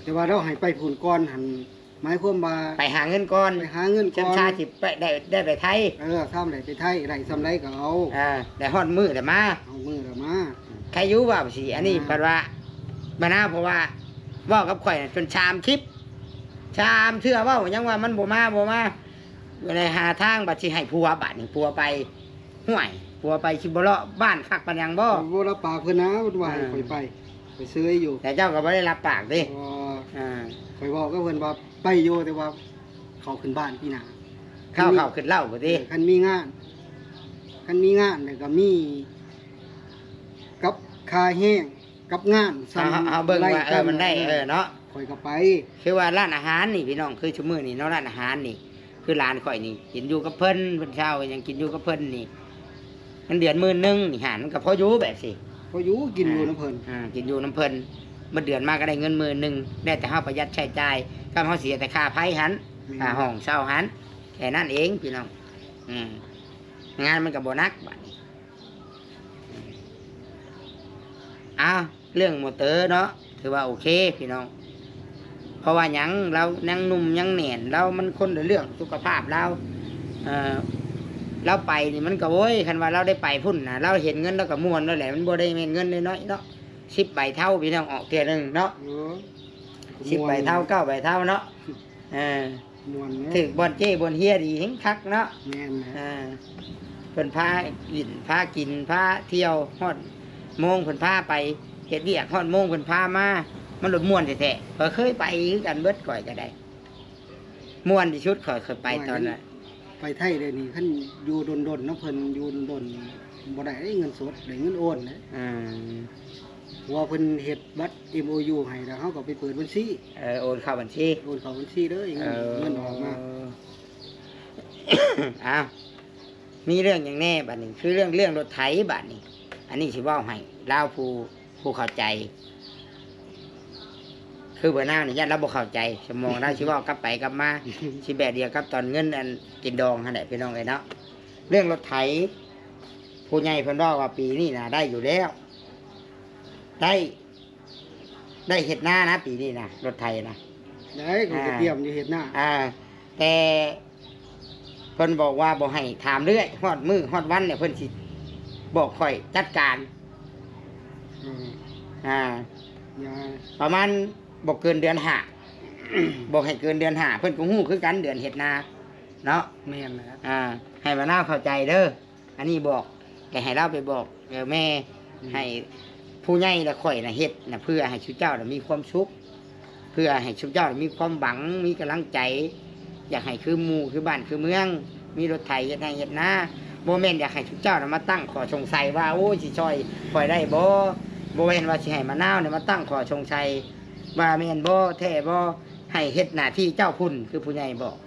ແຕ່ວ່າລາວໃຫ້ໄປພຸ້ນກ່ອນຫັ້ນ ໝາຍຄວາມວ່າ ໄປຫາເງິນກ່ອນ ໄປຫາເງິນກ່ອນ ຈັ່ງຊາຊິໄປໄດ້ ໄດ້ໄປໄທ ເອີ ຊາມໄດ້ໄປໄທ ໄດ້ສ່ຳໃດກໍເອົາ ອ່າ ໄດ້ຮອດມື້ແລ້ວມາ ຮອດມື້ແລ້ວມາ ໃຄຢູ່ເວົ້າຊິ ອັນນີ້ ອ່າ ເພິ່ນວ່າ ມານາ ເພາະວ່າເວົ້າກັບຂ້ອຍນະ ຈົນສາມຄລິບ ສາມເທື່ອເວົ້າ ຍັງວ່າມັນບໍ່ມາ ບໍ່ມາ ກໍເລີຍຫາທາງ ບັດຊິໃຫ້ຜົວ ບາດນີ້ຜົວໄປ ຫ້ວຍ ຜົວໄປຊິບໍ່ເລາະບ້ານຄັກປານຫຍັງບໍ່? ບໍ່ຮັບປາກເພິ່ນນະ ເພິ່ນວ່າໃຫ້ ອ່າ ຂ້ອຍໄປ ຂ້ອຍເຊີຍຢູ່ ແຕ່ເຈົ້າກໍບໍ່ໄດ້ຮັບປາກເດ້ ອ່າ ຂ້ອຍເວົ້າກັບເພິ່ນວ່າໄປຢູ່ ແຕ່ວ່າເຂົ້າຂຶ້ນບ້ານປີໜ້າ ເຂົ້າ ເຂົ້າຂຶ້ນເລົ້າພຸ້ນຕິ ເອີ ຄັນມີງານ ຄັນມີງານແລ້ວກໍມີກັບຄ່າແຮງ ກັບງານ ເຮົາ ເຮົາເບິ່ງວ່າ ເອີ ມັນໄດ້ ເອີ ເນາະ ຂ້ອຍກໍໄປ ຄືວ່າຮ້ານອາຫານນີ້ພີ່ນ້ອງ ຄືຊຸມື້ນີ້ເນາະ ຮ້ານອາຫານນີ້ ຄືຫຼານຂ້ອຍນີ້ ກິນຢູ່ກັບເພິ່ນ ເພິ່ນເຊົ່າຫຍັງກິນຢູ່ກັບເພິ່ນນີ້ ເງິນເດືອນໝື່ນໜຶ່ງນີ້ຫັ້ນ ມັນກໍພໍຢູ່ແບບຊີ້ ພໍຢູ່ ກິນຢູ່ນຳເພິ່ນ ອ່າ ກິນຢູ່ນຳເພິ່ນ ໝົດເດືອນມາກໍໄດ້ເງິນໝື່ນໜຶ່ງ ແລ້ວແຕ່ເຮົາປະຢັດໃຊ້ຈ່າຍ ກັບເຮົາເສຍແຕ່ຄ່າໄຟຫັ້ນ ແມ່ນ ຄ່າຫ້ອງເຊົ່າຫັ້ນ ແຄ່ນັ້ນເອງພີ່ນ້ອງ ອືມ ງານມັນກໍບໍ່ໜັກບາດນີ້. ອ້າວ ເລື່ອງໝໍເຕີເນາະ ຖືວ່າໂອເຄພີ່ນ້ອງ ເພາະວ່າຫຍັງ ລາວຍັງໜຸ່ມຍັງແໜ້ນ ລາວມັນຄົນລະເລື່ອງສຸຂະພາບລາວ ເອີ ລາວໄປນີ້ມັນກໍ ໂອ້ຍ ຄັນວ່າລາວໄດ້ໄປພຸ້ນນະ ລາວເຫັນເງິນລາວກໍມ່ວນແລ້ວແຫຼະ ມັນບໍ່ໄດ້ແມ່ນເງິນນ້ອຍໆເນາະ ສິບໃບເທົາພີ່ນ້ອງ ອອກເທື່ອໜຶ່ງເນາະ ເອີ ສິບໃບເທົາ ເກົ້າໃບເທົາເນາະ ເອີ. ມ່ວນເນາະ ຖືກບ່ອນເຈ້ບ່ອນເຮຍດີແຮງຄັກເນາະ ແມ່ນແຫຼະ ອ່າ ເພິ່ນພາຫຼິ້ນ ພາກິນ ພາທ່ຽວ ຮອດໂມງເພິ່ນພາໄປເຮັດວຽກ ຮອດໂມງເພິ່ນພາມາ ມັນໂລດມ່ວນແທ້ໆ ຂ້ອຍເຄີຍໄປຄືກັນເບິດ ຂ້ອຍກໍໄດ້ ມ່ວນທີ່ສຸດ ຂ້ອຍເຄີຍໄປຕອນນັ້ນ ໄປໄທດຽວນີ້ ຄັນຢູ່ດົນໆນຳເພິ່ນ ຢູ່ດົນໆ ບໍ່ໄດ້ເດ້ເງິນສົດ ໄດ້ເງິນໂອນເດ້ ອ່າ ເພາະວ່າເພິ່ນເຮັດບັດເອັມໂອຢູໃຫ້ ແລ້ວເຮົາກໍໄປເປີດບັນຊີ ເອີ ໂອນເຂົ້າບັນຊີ ໂອນເຂົ້າບັນຊີເລີຍ ເອີ ເງິນອອກມາ ອ້າວ ມີເລື່ອງຫຍັງແດ່ບາດນີ້ ຄືເລື່ອງ ເລື່ອງລົດໄຖບາດນີ້ ອັນນີ້ຊິເວົ້າໃຫ້ລາວຜູ້ ຜູ້ເຂົ້າໃຈ ຄືບ່າວນາວນີ້ ຢ້ານລາວບໍ່ເຂົ້າໃຈ ສະໝອງລາວຊິເວົ້າກັບໄປກັບມາ ຊິແບບດຽວກັບຕອນເງິນອັນກິນດອງຫັ້ນແຫຼະ ພີ່ນ້ອງເອີຍເນາະ ເລື່ອງລົດໄຖ ຜູ້ໃຫຍ່ເພິ່ນເວົ້າວ່າປີນີ້ນະໄດ້ຢູ່ແລ້ວ ໄດ້ ໄດ້ເຮັດນານະ ປີນີ້ນະ ລົດໄຖນະ ໄດ້ ຂ້ອຍກໍ ອ່າ ຕຽມຢູ່ເຮັດນາ ອ່າ ແຕ່ເພິ່ນບອກວ່າບໍ່ໃຫ້ຖາມເລື້ອຍ ຮອດມື້ຮອດວັນແລ້ວເພິ່ນຊິ ບອກຂ້ອຍຈັດການ ອືມ ອ່າ ຢ່າ ປະມານບໍ່ເກີນເດືອນຫ້າ ບໍ່ໃຫ້ເກີນເດືອນຫ້າ ເພິ່ນກໍຮູ້ຄືກັນເດືອນເຮັດນາເນາະ ແມ່ນແຫຼະ ອ່າ ໃຫ້ມະນາວເຂົ້າໃຈເດີ ອັນນີ້ບອກ ແຕ່ໃຫ້ລາວໄປບອກ ເອີ ແມ່ ອືມ ໃຫ້ຜູ້ໃຫຍ່ ແລະ ຂ້ອຍນະເຮັດນະ ເພື່ອໃຫ້ຊຸມເຈົ້ານະມີຄວາມສຸກ ເພື່ອໃຫ້ຊຸມເຈົ້າມີຄວາມຫວັງ ມີກຳລັງໃຈ ຢາກໃຫ້ຄືໝູ່ຄືບ້ານຄືເມືອງ ມີລົດໄຖເຮັດໄຮ່ເຮັດນາ ບໍ່ແມ່ນຢາກໃຫ້ຊຸມເຈົ້ານະມາຕັ້ງຂໍ້ສົງໄສວ່າ ໂອ້ຍ ຊິຊ່ອຍຂ້ອຍໄດ້ບໍ່? ບໍ່ແມ່ນວ່າຊິໃຫ້ມະນາວນີ້ມາຕັ້ງຂໍ້ສົງໄສວ່າແມ່ນບໍ່ ແທ້ບໍ່? ໃຫ້ເຮັດໜ້າທີ່ເຈົ້າພຸ້ນ ຄືຜູ້ໃຫຍ່ບອກ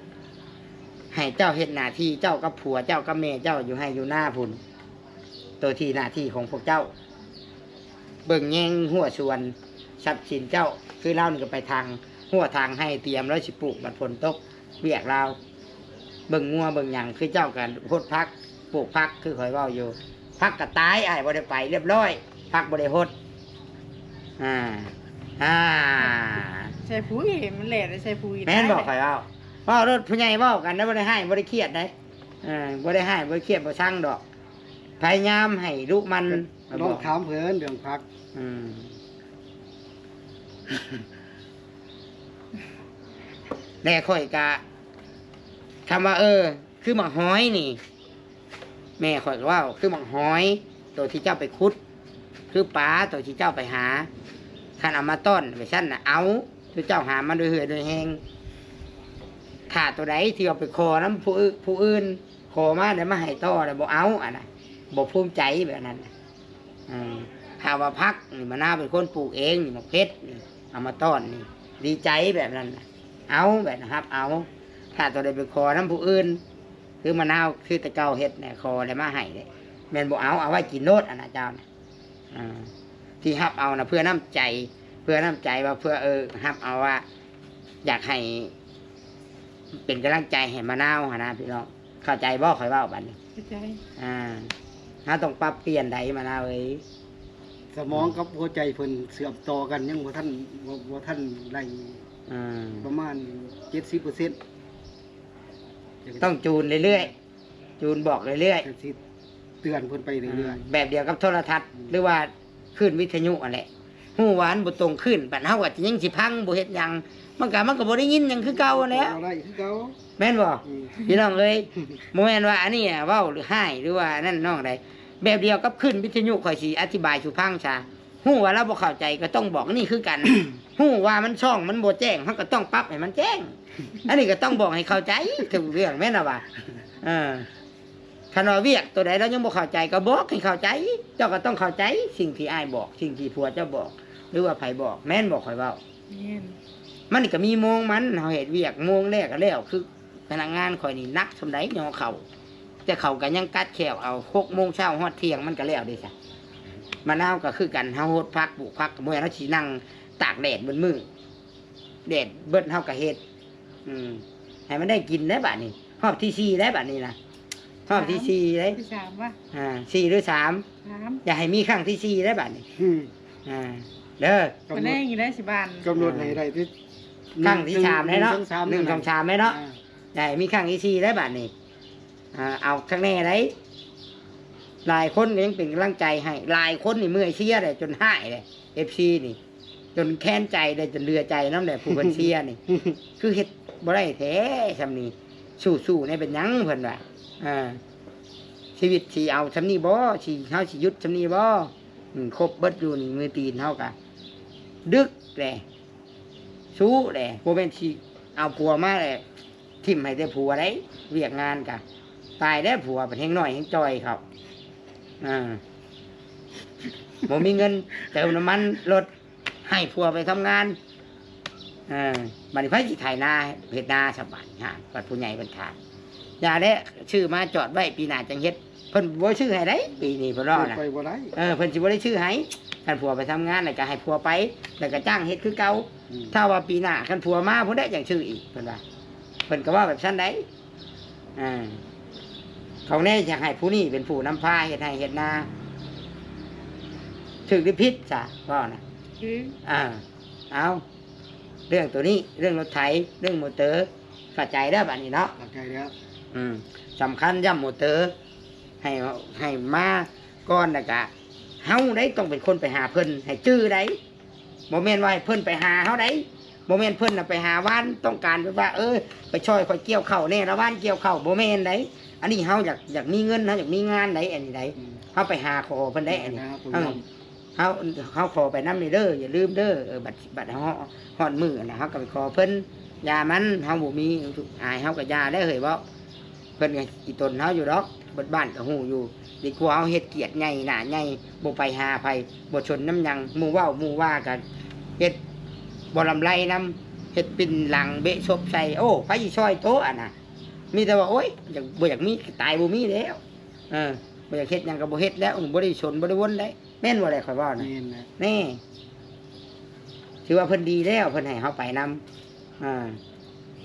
ໃຫ້ເຈົ້າເຮັດໜ້າທີ່ເຈົ້າກັບຜົວເຈົ້າກັບແມ່ເຈົ້າຢູ່ໄຮ່ຢູ່ນາພຸ້ນ ໂຕທີ່ໜ້າທີ່ຂອງພວກເຈົ້າ ເບິ່ງແຍງຮົ້ວສວນ ຊັບສິນເຈົ້າ ຄືລາວນີ້ກໍໄປທາງຮົ້ວທາງໄຮ່ ຕຽມລາວຊິປູກ ບັດຝົນຕົກ ວຽກລາວ ເບິ່ງງົວເບິ່ງຫຍັງ ຄືເຈົ້າກໍຫົດຜັກ ປູກຜັກ ຄືຂ້ອຍເວົ້າຢູ່ ຜັກກໍຕາຍ ອ້າຍບໍ່ໄດ້ໄປ ລຽບຮ້ອຍ ຜັກບໍ່ໄດ້ຫົດ ອ່າ ອ່າ ໃສ່ປຸ໋ຍ ມັນແຫຼະ ໃສ່ປຸ໋ຍ ແມ່ນບໍ່ ຕາຍ ຂ້ອຍເວົ້າ ເວົ້າໂລດ ຜູ້ໃຫຍ່ເວົ້າກັນນະ ບໍ່ໄດ້ຮ້າຍ ບໍ່ໄດ້ຄຽດໃດ ເອີ ບໍ່ໄດ້ຮ້າຍ ບໍ່ໄດ້ຄຽດ ບໍ່ຊັງດອກ ພະຍາຍາມໃຫ້ດຸໝັ່ນ ກໍລອງຖາມເພິ່ນເລື່ອງຜັກ ອືມ ແລະຂ້ອຍກະ ຄຳວ່າ ເອີ ຄືໝາກຫອຍນີ້ ແມ່ຂ້ອຍກໍເວົ້າ ຄືໝາກຫອຍໂຕທີ່ເຈົ້າໄປຂຸດ ຄືປາໂຕທີ່ເຈົ້າໄປຫາ ຄັນເອົາມາຕ້ອນໄປຊັ້ນນະ ເອົາ ຄືເຈົ້າຫາມາດ້ວຍເຫື່ອດ້ວຍແຮງ ຖ້າໂຕໃດທີ່ວ່າໄປຂໍນຳຜູ້ອື່ນ ຜູ້ອື່ນ ຂໍມາແລ້ວມາໃຫ້ຕໍ່ແລ້ວບໍ່ເອົາ ອັນນະ ບໍ່ພູມໃຈແບບນັ້ນນະ ເອີ ຖ້າວ່າຜັກນີ້ ມະນາວເປັນຄົນປູກເອງນີ້ ໝາກເຜັດນີ້ ເອົາມາຕ້ອນນີ້ ດີໃຈແບບນັ້ນນະ ເອົາ ແບບຮັບເອົາ ຖ້າໂຕໃດໄປຂໍນຳຜູ້ອື່ນ ຄືມະນາວ ຄືແຕ່ເກົ່າເຮັດແຫຼະ ຂໍແລ້ວມາໃຫ້ເດ້ ແມ່ນບໍ່ເອົາ ເອົາໄວ້ກິນໂລດ ອັນນະ ເຈົ້ານະ ອ່າ ທີ່ຮັບເອົານະ ເພື່ອນ້ຳໃຈ ເພື່ອນ້ຳໃຈວ່າ ເພື່ອ ເອີ ຮັບເອົາວ່າ ຢາກໃຫ້ເປັນກຳລັງໃຈໃຫ້ມະນາວຫັ້ນນະພີ່ນ້ອງ ເຂົ້າໃຈບໍ່ ຂ້ອຍເວົ້າບາດນີ້? ເຂົ້າໃຈ ອ່າ ເຮົາຕ້ອງປັບປ່ຽນໃດ ມະນາວເອີຍ ສະໝອງກັບຫົວໃຈເພິ່ນເຊື່ອມຕໍ່ກັນ ຍັງບໍ່ທັນ ບໍ່ ບໍ່ທັນໄດ້ ອ່າ ປະມານເຈັດສິບເປີເຊັນ ຕ້ອງຈູນເລື້ອຍໆ ຈູນບອກເລື້ອຍໆ ກໍຊິເຕືອນເພິ່ນໄປເລື້ອຍໆ ອ່າ ແບບດຽວກັບໂທລະທັດ ອືມ ຫຼືວ່າຄື້ນວິທະຍຸຫັ້ນແຫຼະ ຮູ້ວ່າມັນບໍ່ຕົງຄື້ນ ບັດເຮົາກໍຍັງຊິຟັງ ບໍ່ເຮັດຫຍັງ ມັນກໍ ມັນກໍບໍ່ໄດ້ຍິນຫຍັງຄືເກົ່າຫັ້ນແຫຼະ ບໍ່ໄດ້ຄືເກົ່າ ແມ່ນບໍ່? ອືມ ພີ່ນ້ອງເອີຍ ບໍ່ແມ່ນວ່າອັນນີ້ເວົ້າຫຼືຮ້າຍ ຫຼືວ່າອັນນັ້ນນ້ອງໃດ ແບບດຽວກັບຄື້ນວິທະຍຸ ຂ້ອຍຊິອະທິບາຍສູ່ຟັງຊະ ຮູ້ວ່າລາວບໍ່ເຂົ້າໃຈກໍຕ້ອງບອກ ອັນນີ້ຄືກັນ ຮູ້ວ່າມັນຊ່ອງມັນບໍ່ແຈ້ງ ເຮົາກໍຕ້ອງປັບໃຫ້ມັນແຈ້ງ ອັນນີ້ກໍຕ້ອງບອກໃຫ້ເຂົ້າໃຈທຸກເລື່ອງ ແມ່ນລະວະ ເອີ ຄັນວ່າວຽກໂຕໃດລາວຍັງບໍ່ເຂົ້າໃຈ ກໍບອກໃຫ້ເຂົ້າໃຈ ເຈົ້າກໍຕ້ອງເຂົ້າໃຈສິ່ງທີ່ອ້າຍບອກ ສິ່ງທີ່ຜົວເຈົ້າບອກ ຫຼືວ່າໃຜບອກ ແມ່ນບໍ່ ຂ້ອຍເວົ້າ? ແມ່ນ ມັນກໍມີໂມງມັນ ເຮົາເຮັດວຽກໂມງແລກກໍແລ້ວ ຄືພະນັກງານຂ້ອຍນີ້ໜັກສ່ຳໃດຍໍເຂົ້າ ແຕ່ເຂົາກໍຍັງກັດແຂ້ວເອົາ ຫົກໂມງເຊົ້າຮອດທ່ຽງມັນກໍແລ້ວເດ້ຊະ ມະນາວກໍຄືກັນ ເຮົາຫົດຜັກ ປູກຜັກ ກໍບໍ່ແມ່ນເຮົາຊິນັ່ງຕາກແດດເບິດມື້ ແດດເບິດເຮົາກໍເຮັດ ອືມ ໃຫ້ມັນໄດ້ກິນໄດ໋ບາດນີ້ ຮອບທີສີ່ໄດ໋ບາດນີ້ນະ ຮອບທີສີ່ໄດ໋ ທີສາມວະ ອ່າ ສີ່ຫຼືສາມ ສາມ ຢ່າໃຫ້ມີຄັ້ງທີສີ່ໄດ໋ບາດນີ້ ອືມ ອ່າ ເດີ ກຳນົດ ບໍ່ແນ່ຢູ່ໄດ໋ຊິບານ ກຳນົດໃຫ້ໄດ້ທີ່ ຄັ້ງທີສາມໄດ໋ເນາະ ໜຶ່ງ ສອງ ສາມ ໜຶ່ງ ສອງ ສາມໄດ໋ເນາະ ອ່າ ຢ່າໃຫ້ມີຄັ້ງທີສີ່ໄດ໋ບາດນີ້ ອ່າ ເອົາຄັກແນ່ໄດ໋ ຫຼາຍຄົນກໍຍັງເປັນກຳລັງໃຈໃຫ້ ຫຼາຍຄົນນີ້ເມື່ອຍເຊຍແຫຼະ ຈົນຮ້າຍແຫຼະ ເອັຟຊີ ນີ້ ຈົນແຄ້ນໃຈແຫຼະ ຈົນເຫຼືອໃຈນຳແຫຼະ ຜູ້ເພິ່ນເຊຍນີ້ ຄືເຮັດບໍ່ໄດ້ແທ້ຊ່ຳນີ້ ສູ້ໆແດ່ ເປັນຫຍັງເພິ່ນວ່າ ອ່າ ຊີວິດຊິເອົາຊ່ຳນີ້ບໍ່ ຊິ ເຮົາຊິຢຸດຊ່ຳນີ້ບໍ່ ອືມ ຄົບເບິດຢູ່ນີ້ ມືຕີນເຮົາກະດຶກແຫຼະ ຊູ້ແຫຼະ ບໍ່ແມ່ນຊິເອົາຜົວມາແຫຼະ ຖິ້ມໃຫ້ແຕ່ຜົວໄດ໋ ວຽກງານກະ ຕາຍແລ້ວ ຜົວເປັນແຮງໜ້ອຍແຮງຈ່ອຍເຂົາ ອ່າ ບໍ່ມີເງິນເຕີມນ້ຳມັນລົດ ໃຫ້ຜົວໄປທຳງານ ເອີ ບາດນີ້ໃຜຊິໄຖນາເຮັດນາຊະບາດນີ້ ຫາ ບັດຜູ້ໃຫຍ່ເພິ່ນຖາມ ຢ່າແຫຼະ ຊື້ມາຈອດໄວ້ ປີໜ້າຈັ່ງເຮັດ ເພິ່ນບໍ່ຊື້ໃຫ້ໄດ໋ ປີນີ້ເພິ່ນເວົ້ານະ ເພິ່ນໄປບໍ່ໄດ້ ເອີ ເພິ່ນຊິບໍ່ໄດ້ຊື້ໃຫ້ ຄັນຜົວໄປທຳງານແລ້ວກໍໃຫ້ຜົວໄປ ແລ້ວກໍຈ້າງເຮັດຄືເກົ່າ ອືມ ຖ້າວ່າປີໜ້າຄັນຜົວມາພຸ້ນແຫຼະຈັ່ງຊື້ອີກ ເພິ່ນວ່າ ເພິ່ນກໍເວົ້າແບບຊັ້ນໄດ໋ ອ່າ ຂອງແນ່ຢາກໃຫ້ຜູ້ນີ້ເປັນຜູ້ນຳພາເຮັດໄຮ່ເຮັດນາ ຖືກຫຼືຜິດຊະ ເວົ້ານະ ຖືກ ອ່າ ເອົາ ເລື່ອງໂຕນີ້ ເລື່ອງລົດໄຖ ເລື່ອງມໍເຕີ ເຂົ້າໃຈແລ້ວບາດນີ້ເນາະ ເຂົ້າໃຈແລ້ວ ອືມ ສຳຄັນຢ້ຳມໍເຕີ ໃຫ້ ໃຫ້ມາ ກ່ອນ ແລ້ວກະເຮົາໄດ໋ຕ້ອງເປັນຄົນໄປຫາເພິ່ນ ໃຫ້ຈື່ໄດ໋. ບໍ່ແມ່ນວ່າໃຫ້ເພິ່ນໄປຫາເຮົາໄດ໋. ບໍ່ແມ່ນເພິ່ນນະໄປຫາວານ ຕ້ອງການແບບວ່າ ເອີ ໄປຊ່ອຍຂ້ອຍກ່ຽວເຂົ້າແດ່ ລະວານກ່ຽວເຂົ້າ ບໍ່ແມ່ນໄດ໋. ອັນນີ້ເຮົາຢາກ ຢາກມີເງິນ ເຮົາຢາກມີງານໄດ໋ ອັນນີ້ໄດ�ເຮົາໄປຫາຂໍເພິ່ນໄດ໋ ອັນນີ້ ເຮົາ ເຮົາຂໍໄປນຳນີ້ເດີ ຢ່າລືມເດີ ເອີ ບັດ ບັດເຮົາຮອດມື້ຫັ້ນນະ ເຮົາກໍໄປຂໍເພິ່ນ. ຢ່າມັນ ເຮົາບໍ່ມີ ອາຍເຮົາກໍຢ່າແລ້ວເຮີ້ຍ ເວົ້າ ເພິ່ນກໍຂີ້ຕົນເຮົາຢູ່ດອກ ເບິດບ້ານກໍຮູ້ຢູ່. ດີກວ່າເຮົາເຮັດກຽດໃຫຍ່ໜ້າໃຫຍ່ ບໍ່ໄປຫາໃຜ ບໍ່ຊົນນຳຫຍັງ ໝູ່ເວົ້າໝູ່ວ່າ ກໍເຮັດບໍ່ລຳໄລນຳ ເຮັດປິ່ນຫຼັງເບະສົບໃສ່. ໂອ້ ໃຜຊິຊ່ອຍໂຕ ອັນນະ ມີແຕ່ວ່າ ໂອ້ຍ ຢາກ ບໍ່ຢາກມີ ຕາຍບໍ່ມີແລ້ວ. ເອີ ບໍ່ຢາກເຮັດຫຍັງກໍບໍ່ເຮັດແລ້ວ ບໍ່ໄດ້ສົນບໍ່ໄດ້ວົນໄດ໋. ແມ່ນບໍ່ແຫຼະຂ້ອຍເວົ້ານະ? ແມ່ນແຫຼະ ແນ່ ຖືວ່າເພິ່ນດີແລ້ວ ເພິ່ນໃຫ້ເຮົາໄປນຳ. ອ່າ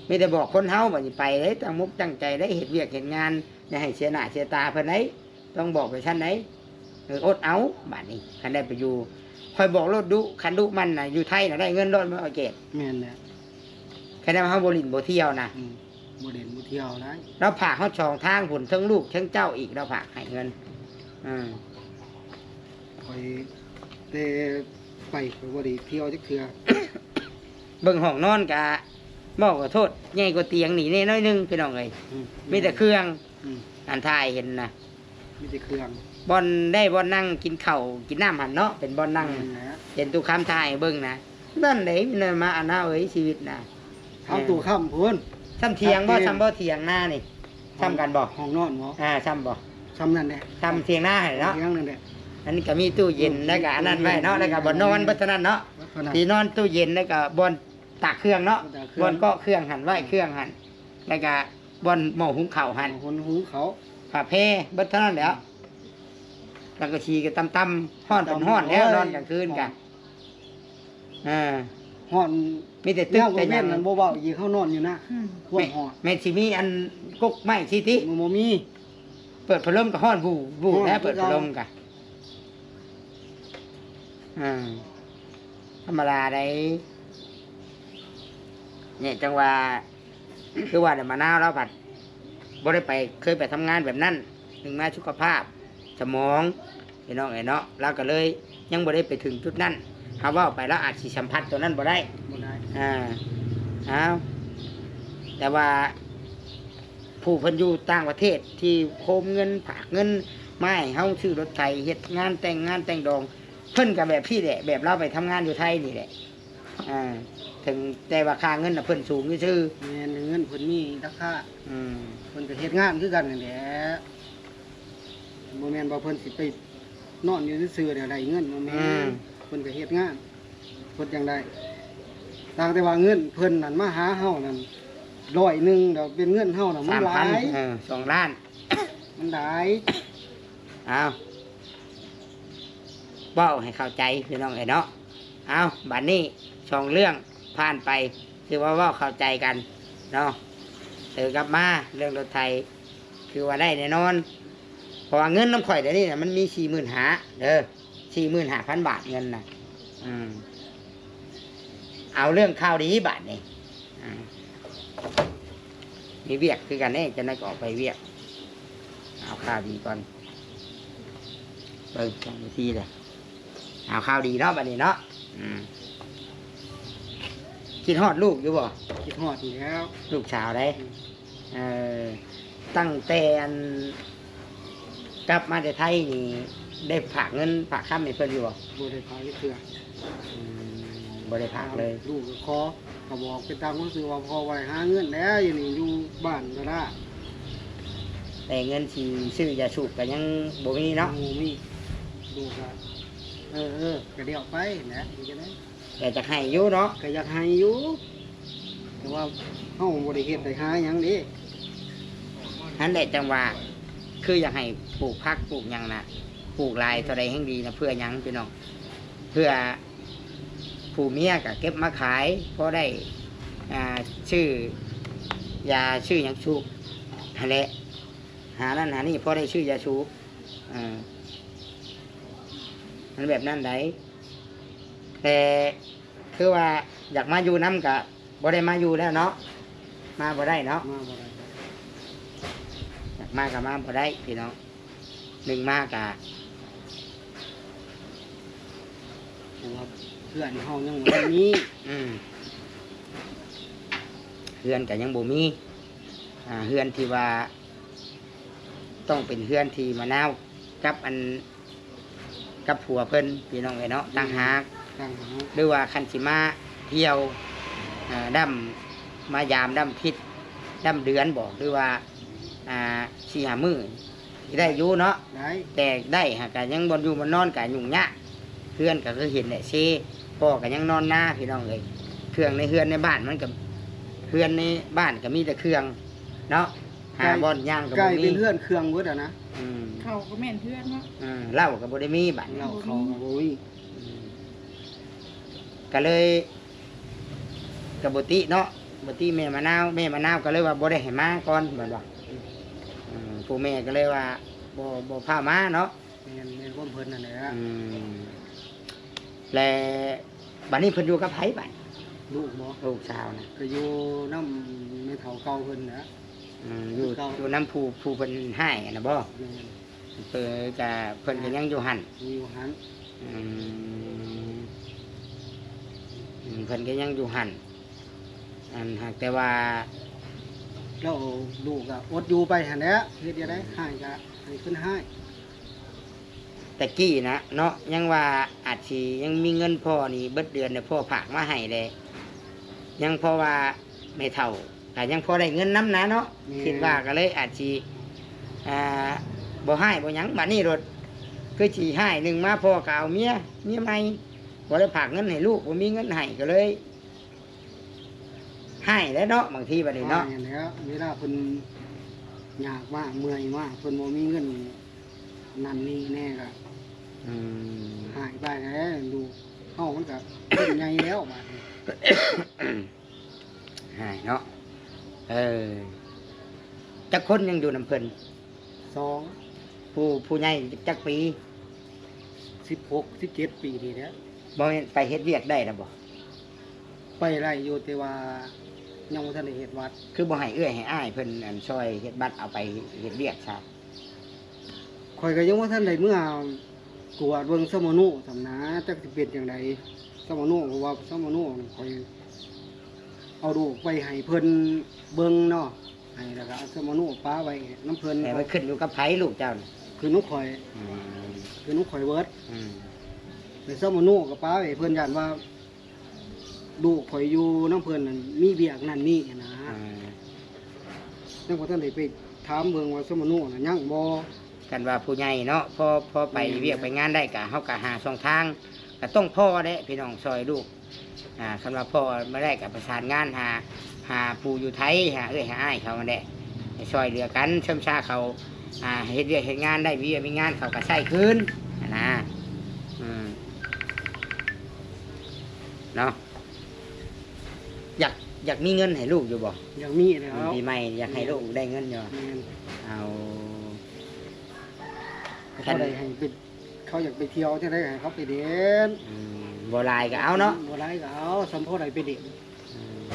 ມີແຕ່ບອກຄົນເຮົາ ບັດນີ້ໄປເດ້ ຕັ້ງມຸກຕັ້ງໃຈໄດ້ ເຮັດວຽກເຮັດງານ ຢ່າໃຫ້ເສຍໜ້າເສຍຕາເພິ່ນໄດ໋. ຕ້ອງບອກໄປຊັ້ນໄດ໋. ເອີ ອົດເອົາ ບາດນີ້ ຄັນໄດ້ໄປຢູ່ ຂ້ອຍບອກໂລດດຸ ຄັນດຸມັນນະ ຢູ່ໄທນະ ໄດ້ເງິນໂລດ ມາເກັບ. ແມ່ນແຫຼະ ຄັນວ່າເຮົາບໍ່ຫຼິ້ນບໍ່ທ່ຽວນະ. ອືມ ບໍ່ຫຼິ້ນບໍ່ທ່ຽວໄດ໋. ລາວຝາກເຮົາສອງທາງພຸ້ນ ເທິງລູກເທິງເຈົ້າອີກ ລາວຝາກໃຫ້ເງິນ. ເອີ ຂ້ອຍແຕ່ໄປ ຂ້ອຍບໍ່ໄດ້ທ່ຽວຈັກເທື່ອ. ເບິ່ງຫ້ອງນອນກະ ເວົ້າກໍໂທດ ໃຫຍ່ກວ່າຕຽງນີ້ແດ່ໜ້ອຍໜຶ່ງ ພີ່ນ້ອງເອີຍ. ອືມ ມີແຕ່ເຄື່ອງ. ອືມ ອັນຖ່າຍເຫັນນະ ມີແຕ່ເຄື່ອງ. ບ່ອນໄດ້ບ່ອນນັ່ງກິນເຂົ້າກິນນ້ຳຫັ້ນເນາະ ເປັນບ່ອນນັ່ງ. ແມ່ນແຫຼະ ເຫັນຕຸຄຳຖ່າຍໃຫ້ເບິ່ງນະ. ນັ້ນເດ້ ມີໜ້ອຍມາອັນນາເອີຍ ຊີວິດນະ. ເອົາ ເອີ ຕູ້ຄຳພຸ້ນ ຊ່ຳຖຽງບໍ່ ຊ່ຳບໍ່ຖຽງນານີ້ ຊ່ຳກັນບໍ່? ຫ້ອງນອນບໍ່? ອ່າ ຊ່ຳບໍ່? ຊ່ຳນັ້ນແຫຼະ ຊ່ຳຖຽງນາຫັ້ນເນາະ. ຖຽງນັ້ນແຫຼະ. ອັນນີ້ກໍມີຕູ້ເຢັນ ແລ້ວກໍອັນນັ້ນໄວ້ເນາະ ແລ້ວກໍບ່ອນນອນ ເບິດເທົ່ານັ້ນເນາະ. ເບິດເທົ່ານັ້ນ ທີ່ນອນຕູ້ເຢັນ ແລ້ວກໍບ່ອນຕາກເຄື່ອງເນາະ. ຕາກເຄື່ອງ ບ່ອນເກາະເຄື່ອງຫັ້ນ ໄວ້ເຄື່ອງຫັ້ນ ແລ້ວກໍບ່ອນໝໍ້ຫຸງເຂົ້າຫັ້ນ ໝໍ້ຫຸງເຂົ້າ ຜ້າແພ ເບິດເທົ່ານັ້ນແຫຼະ. ອືມ ສັງກະສີກໍຕ່ຳໆ ຮ້ອນເປັນຮ້ອນແລ້ວ ຕຳໆ ນອນກາງຄືນກະ ຮ້ອນ ອ່າ ຮ້ອນ ມີແຕ່ຕຶກແຕ່ຫຍັງ ແມ່ນບໍ່ເວົ້າອີກ ເຮົານອນຢູ່ນະ. ອືມ ຄວາມຮ້ອນ ແມ່ນຊິມີອັນກົກໄມ້ຊິຕິ ມັນບໍ່ມີ. ເປີດພັດລົມກໍຮ້ອນ ວູ ວູ ແລ້ວເປີດພັດລົມກະ ອ່າ ທຳມະດາໄດ໋. ນີ້ຈັ່ງວ່າ ຄືວ່າແຫຼະ ມະນາວລາວພັດບໍ່ໄດ້ໄປ ເຄີຍໄປທຳງານແບບນັ້ນ. ໜຶ່ງມາສຸຂະພາບສະໝອງ ພີ່ນ້ອງເອີຍເນາະ ລາວກໍເລີຍຍັງບໍ່ໄດ້ໄປເຖິງຈຸດນັ້ນ. ເຮົາເວົ້າໄປລາວອາດຊິສຳຜັດຕົວນັ້ນບໍ່ໄດ້. ບໍ່ໄດ້ ອ່າ ອ້າວ ແຕ່ວ່າຜູ້ເພິ່ນຢູ່ຕ່າງປະເທດທີ່ໂຮມເງິນ ຝາກເງິນມາໃຫ້ເຮົາ ຊື້ລົດໄຖ ເຮັດງານແຕ່ງງານແຕ່ງດອງ ເພິ່ນກໍແບບນີ້ແຫຼະ ແບບລາວໄປທຳງານຢູ່ໄທນີ້ແຫຼະ. ອ່າ ເຖິງແຕ່ວ່າຄ່າເງິນນະເພິ່ນສູງຊື່ໆ. ແມ່ນ ເງິນເພິ່ນມີລາຄາ. ອືມ ເພິ່ນກໍເຮັດງານຄືກັນນັ້ນແຫຼະ ບໍ່ແມ່ນວ່າເພິ່ນຊິໄປນອນຢູ່ຊື່ໆແລ້ວໄດ້ເງິນ ບໍ່ແມ່ນ. ອືມ ເພິ່ນກໍເຮັດງານ ເພິ່ນຈັ່ງໄດ້. ຕ່າງແຕ່ວ່າເງິນເພິ່ນນັ້ນມາຫາເຮົານັ້ນ ຮ້ອຍໜຶ່ງ ແລ້ວເປັນເງິນເຮົານະ ມັນຫຼາຍ. ສາມພັນ ເອີ ສອງລ້ານ ມັນຫຼາຍ. ອ້າວ ເວົ້າໃຫ້ເຂົ້າໃຈ ພີ່ນ້ອງເອີຍເນາະ. ເອົາ ບາດນີ້ສອງເລື່ອງຜ່ານໄປ ຖືວ່າເວົ້າເຂົ້າໃຈກັນເນາະ. ເອີ ກັບມາເລື່ອງລົດໄຖ ຄືວ່າໄດ້ແນ່ນອນ ເພາະວ່າເງິນນຳຂ້ອຍດຽວນີ້ນະ ມັນມີສີ່ໝື່ນຫ້າເດີ ສີ່ໝື່ນຫ້າພັນບາດເງິນນະ. ອືມ ເອົາເລື່ອງຂ່າວດີບາດນີ້. ອ່າ ມີວຽກຄືກັນເດ້ ຈັກໜ້ອຍກໍອອກໄປວຽກ. ເອົາຂ່າວດີກ່ອນ ເບິ່ງສອງນາທີເລີຍ. ເອົາຂ່າວດີເນາະ ບາດນີ້ເນາະ. ອືມ ຄິດຮອດລູກຢູ່ບໍ່? ຄິດຮອດຢູ່ແລ້ວ ລູກສາວເດ້. ອືມ ເອີ ຕັ້ງແຕ່ອັນ ກັບມາແຕ່ໄທນີ້ ໄດ້ຝາກເງິນຝາກຄຳໃຫ້ເພິ່ນຢູ່ບໍ່? ບໍ່ໄດ້ຝາກຈັກເທື່ອ. ອືມ ບໍ່ໄດ້ຝາກເລີຍ. ລູກກໍຂໍ ກໍບອກໄປຕາມຄວາມຈິງວ່າ ພໍ່ບໍ່ໄດ້ຫາເງິນແລ້ວ ຢູ່ນີ້ຢູ່ບ້ານກໍລາ ແຕ່ເງິນຊິຊື້ຢາສູບກໍຍັງບໍ່ມີເນາະ. ບໍ່ມີ. ລູກກໍ ເອີໆ ກໍດຽວໄປແຫຼະ ເຮັດຈັ່ງໃດ. ແຕ່ຢາກໃຫ້ຢູ່ເນາະ. ກໍຢາກໃຫ້ຢູ່ ແຕ່ວ່າເຮົາບໍ່ໄດ້ເຮັດໄດ້ຫາຫຍັງເດ້. ຫັ້ນແຫຼະ ຈັ່ງວ່າ ຄືຢາກໃຫ້ປູກຜັກປູກຫຍັງນະ ປູກຫຼາຍເທົ່າໃດແຮ່ງດີນະ. ເພື່ອຫຍັງພີ່ນ້ອງ? ເພື່ອຜູ້ເມຍກໍເກັບມາຂາຍ ພໍໄດ້ ອ່າ ຊື້ຢາຊື້ຫຍັງສູບຫັ້ນແຫຼະ ຫານັ້ນຫານີ້ ພໍໄດ້ຊື້ຢາສູບ. ອ່າ ມັນແບບນັ້ນໃດ໋. ແຕ່ຄືວ່າຢາກມາຢູ່ນຳກະບໍ່ໄດ້ມາຢູ່ແລ້ວເນາະ ມາບໍ່ໄດ້ເນາະ ມາບໍ່ໄດ້ ຢາກມາກະມາບໍ່ໄດ້ພີ່ນ້ອງ. ໜຶ່ງມາກະ ເພາະວ່າເຮືອນເຮົາຍັງບໍ່ທັນມີ ອືມ ເຮືອນກໍຍັງບໍ່ມີ ອ່າ ເຮືອນທີ່ວ່າຕ້ອງເປັນເຮືອນທີ່ມະນາວກັບອັນ ກັບຜົວເພິ່ນ ພີ່ນ້ອງເອີຍເນາະ ອືມ ຕ່າງຫາກ ຕ່າງຫາກ ຫຼືວ່າຄັນຊິມາທ່ຽວ ອ່າ ດຳ ມາຢາມດຳທິດ ດຳເດືອນບໍ ຫຼືວ່າ ອ່າ ສີ່ຫ້າມື້ ຊິໄດ້ຢູ່ເນາະ ໄດ້ ແຕ່ໄດ້ຫາກະຍັງບ່ອນຢູ່ບ່ອນນອນກະຫຍຸ້ງຍາກ ເຮືອນກະຄືເຫັນແຫຼະ ເຊ ພໍ່ກະຍັງນອນນາ ພີ່ນ້ອງເອີຍ ເຄື່ອງໃນເຮືອນໃນບ້ານມັນກະ ເຮືອນໃນບ້ານກະມີແຕ່ເຄື່ອງເນາະ ຫາບ່ອນຍ່າງກະບໍ່ມີ ກາຍເປັນເຮືອນເຄື່ອງເບິດຫັ້ນນະ ອືມ ເຂົ້າກໍແມ່ນເຮືອນເນາະ ເອີ ເຫຼົ້າກໍບໍ່ໄດ້ມີບາດນີ້ ເຫຼົ້າເຂົ້າກໍບໍ່ມີ ອືມ ກະເລີຍ ກະບໍ່ຕິເນາະ ບໍ່ຕິແມ່ມະນາວ ແມ່ມະນາວກໍເລີຍວ່າບໍ່ໄດ້ໃຫ້ມາກ່ອນ ແມ່ນບໍ່ ອືມ ຜູ້ແມ່ກໍເລີຍວ່າບໍ່ ບໍ່ພາມາເນາະ ແມ່ນ ແມ່ນຄວາມເພິ່ນນັ້ນແຫຼະ ອືມ ແລະ ບາດນີ້ເພິ່ນຢູ່ກັບໃຜບາດ? ລູກບໍ? ລູກສາວນະ ກໍຢູ່ນຳແມ່ເຖົ້າເກົ່າເພິ່ນແຫຼະ ອືມ ຢູ່ ຢູ່ນຳຜູ້ ຜູ້ເພິ່ນຮ້າຍຫັ້ນນະບໍ? ແມ່ນ ເອີ ກະເພິ່ນກໍຍັງຢູ່ຫັ້ນ ຍັງຢູ່ຫັ້ນ ອືມ ອືມ ເພິ່ນກໍຍັງຢູ່ຫັ້ນ ອັນ ຫາກແຕ່ວ່າ ແລ້ວລູກກໍອົດຢູ່ໄປຫັ້ນແຫຼະ ເຮັດຈັ່ງໃດ ອືມ ຮ້າຍກໍໃຫ້ເພິ່ນຮ້າຍ ແຕ່ກີ້ນະເນາະ ຍັງວ່າອາດຊິຍັງມີເງິນພໍນີ້ ເບິດເດືອນແລ້ວພໍ່ຝາກມາໃຫ້ແຫຼະ ຍັງພໍວ່າແມ່ເຖົ້າ ກໍຍັງພໍໄດ້ເງິນນຳນະເນາະ ແມ່ນ ຄິດວ່າກໍເລີຍອາດຊິ ອ່າ ບໍ່ຮ້າຍບໍ່ຫຍັງ ບາດນີ້ໂລດ ຄືຊິຮ້າຍ ໜຶ່ງມາພໍ່ກໍເອົາເມຍ ເມຍໃໝ່ ບໍ່ໄດ້ຝາກເງິນໃຫ້ລູກ ບໍ່ມີເງິນໃຫ້ ກໍເລີຍຮ້າຍແຫຼະເນາະ ບາງທີບາດນີ້ເນາະ ຮ້າຍຫັ້ນແຫຼະ ເວລາເພິ່ນຍາກມາເມື່ອຍມາ ເພິ່ນບໍ່ມີເງິນນັ້ນນີ້ແດ່ກໍ ອືມ ຮ້າຍໄປແຫຼະ ລູກເຮົາມັນກໍເປັນໃຫຍ່ແລ້ວບາດນີ້ ຮ້າຍເນາະ ເອີ ຈັກຄົນຍັງຢູ່ນຳເພິ່ນ? ສອງ ຜູ້ ຜູ້ໃຫຍ່ຈັກປີ? ສິບຫົກ ສິບເຈັດປີນີ້ແຫຼະ ບໍ່ແມ່ນໄປເຮັດວຽກໄດ້ແລ້ວບໍ? ໄປໄດ້ຢູ່ ແຕ່ວ່າຍັງບໍ່ທັນໄດ້ເຮັດບັດ ຄືບໍ່ໃຫ້ເອື້ອຍໃຫ້ອ້າຍເພິ່ນ ອັນ ຊ່ອຍເຮັດບັດ ເອົາໄປເຮັດວຽກຊະ? ຂ້ອຍກໍຍັງບໍ່ທັນໄດ້ເມືອກວດເບິ່ງສຳມະໂນຊ້ຳນາ ຈັກຊິເປັນຈັ່ງໃດ ສຳມະໂນ ເພາະວ່າສຳມະໂນຂ້ອຍເອົາລູກໄປໃຫ້ເພິ່ນເບິ່ງເນາະ ໃຫ້ ແລ້ວກໍເອົາສຳມະໂນປະໄວ້ນຳເພິ່ນ ແຕ່ມັນຂຶ້ນຢູ່ກັບໃຜລູກເຈົ້ານະ? ຂຶ້ນນຳຂ້ອຍ ອືມ ຂຶ້ນນຳຂ້ອຍເບິດ ອືມ ແລ້ວສຳມະໂນກໍປະໄວ້ໃຫ້ເພິ່ນ ຢ້ານວ່າ ລູກຂ້ອຍຢູ່ນຳເພິ່ນນັ້ນມີວຽກນັ້ນນີ້ຫັ້ນນະ ອ່າ ຍັງບໍ່ທັນໄດ້ໄປຖາມເບິ່ງວ່າສຳມະໂນນະຍັງບໍ່ ຄັນວ່າຜູ້ໃຫຍ່ເນາະ ພໍ ພໍໄປ ແມ່ນ ວຽກໄປງານໄດ້ ກະເຮົາກະຫາຊ່ອງທາງ ກະຕ້ອງພໍແຫຼະພີ່ນ້ອງ ຊ່ອຍລູກ ອ່າ ຄັນວ່າພໍບໍ່ໄດ້ກະປະສານງານຫາ ຫາຜູ້ຢູ່ໄທ ຫາເອື້ອຍຫາອ້າຍເຂົາຫັ້ນແຫຼະ ໃຫ້ຊ່ອຍເຫຼືອກັນ ເສີມຊາເຂົາ ອ່າ ເຮັດວຽກເຮັດງານໄດ້ ມີວຽກມີງານເຂົາກະໃຊ້ຄືນຫັ້ນນະ ອືມ ເນາະ ຢາກ ຢາກມີເງິນໃຫ້ລູກຢູ່ບໍ່? ຢາກມີແລ້ວ ປີໃໝ່ຢາກໃຫ້ ແມ່ນ ລູກໄດ້ເງິນຢູ່ ແມ່ນ ເອົາ ກໍພໍໄດ້ໃຫ້ໄປ ເຂົາຢາກໄປທ່ຽວຈັ່ງໃດກໍໃຫ້ເຂົາໄປຫຼິ້ນ ອືມ ບໍ່ຫຼາຍກໍເອົາເນາະ ບໍ່ຫຼາຍກໍເອົາ ສ່ຳພໍໄດ້ໄປຫຼິ້ນ ອືມ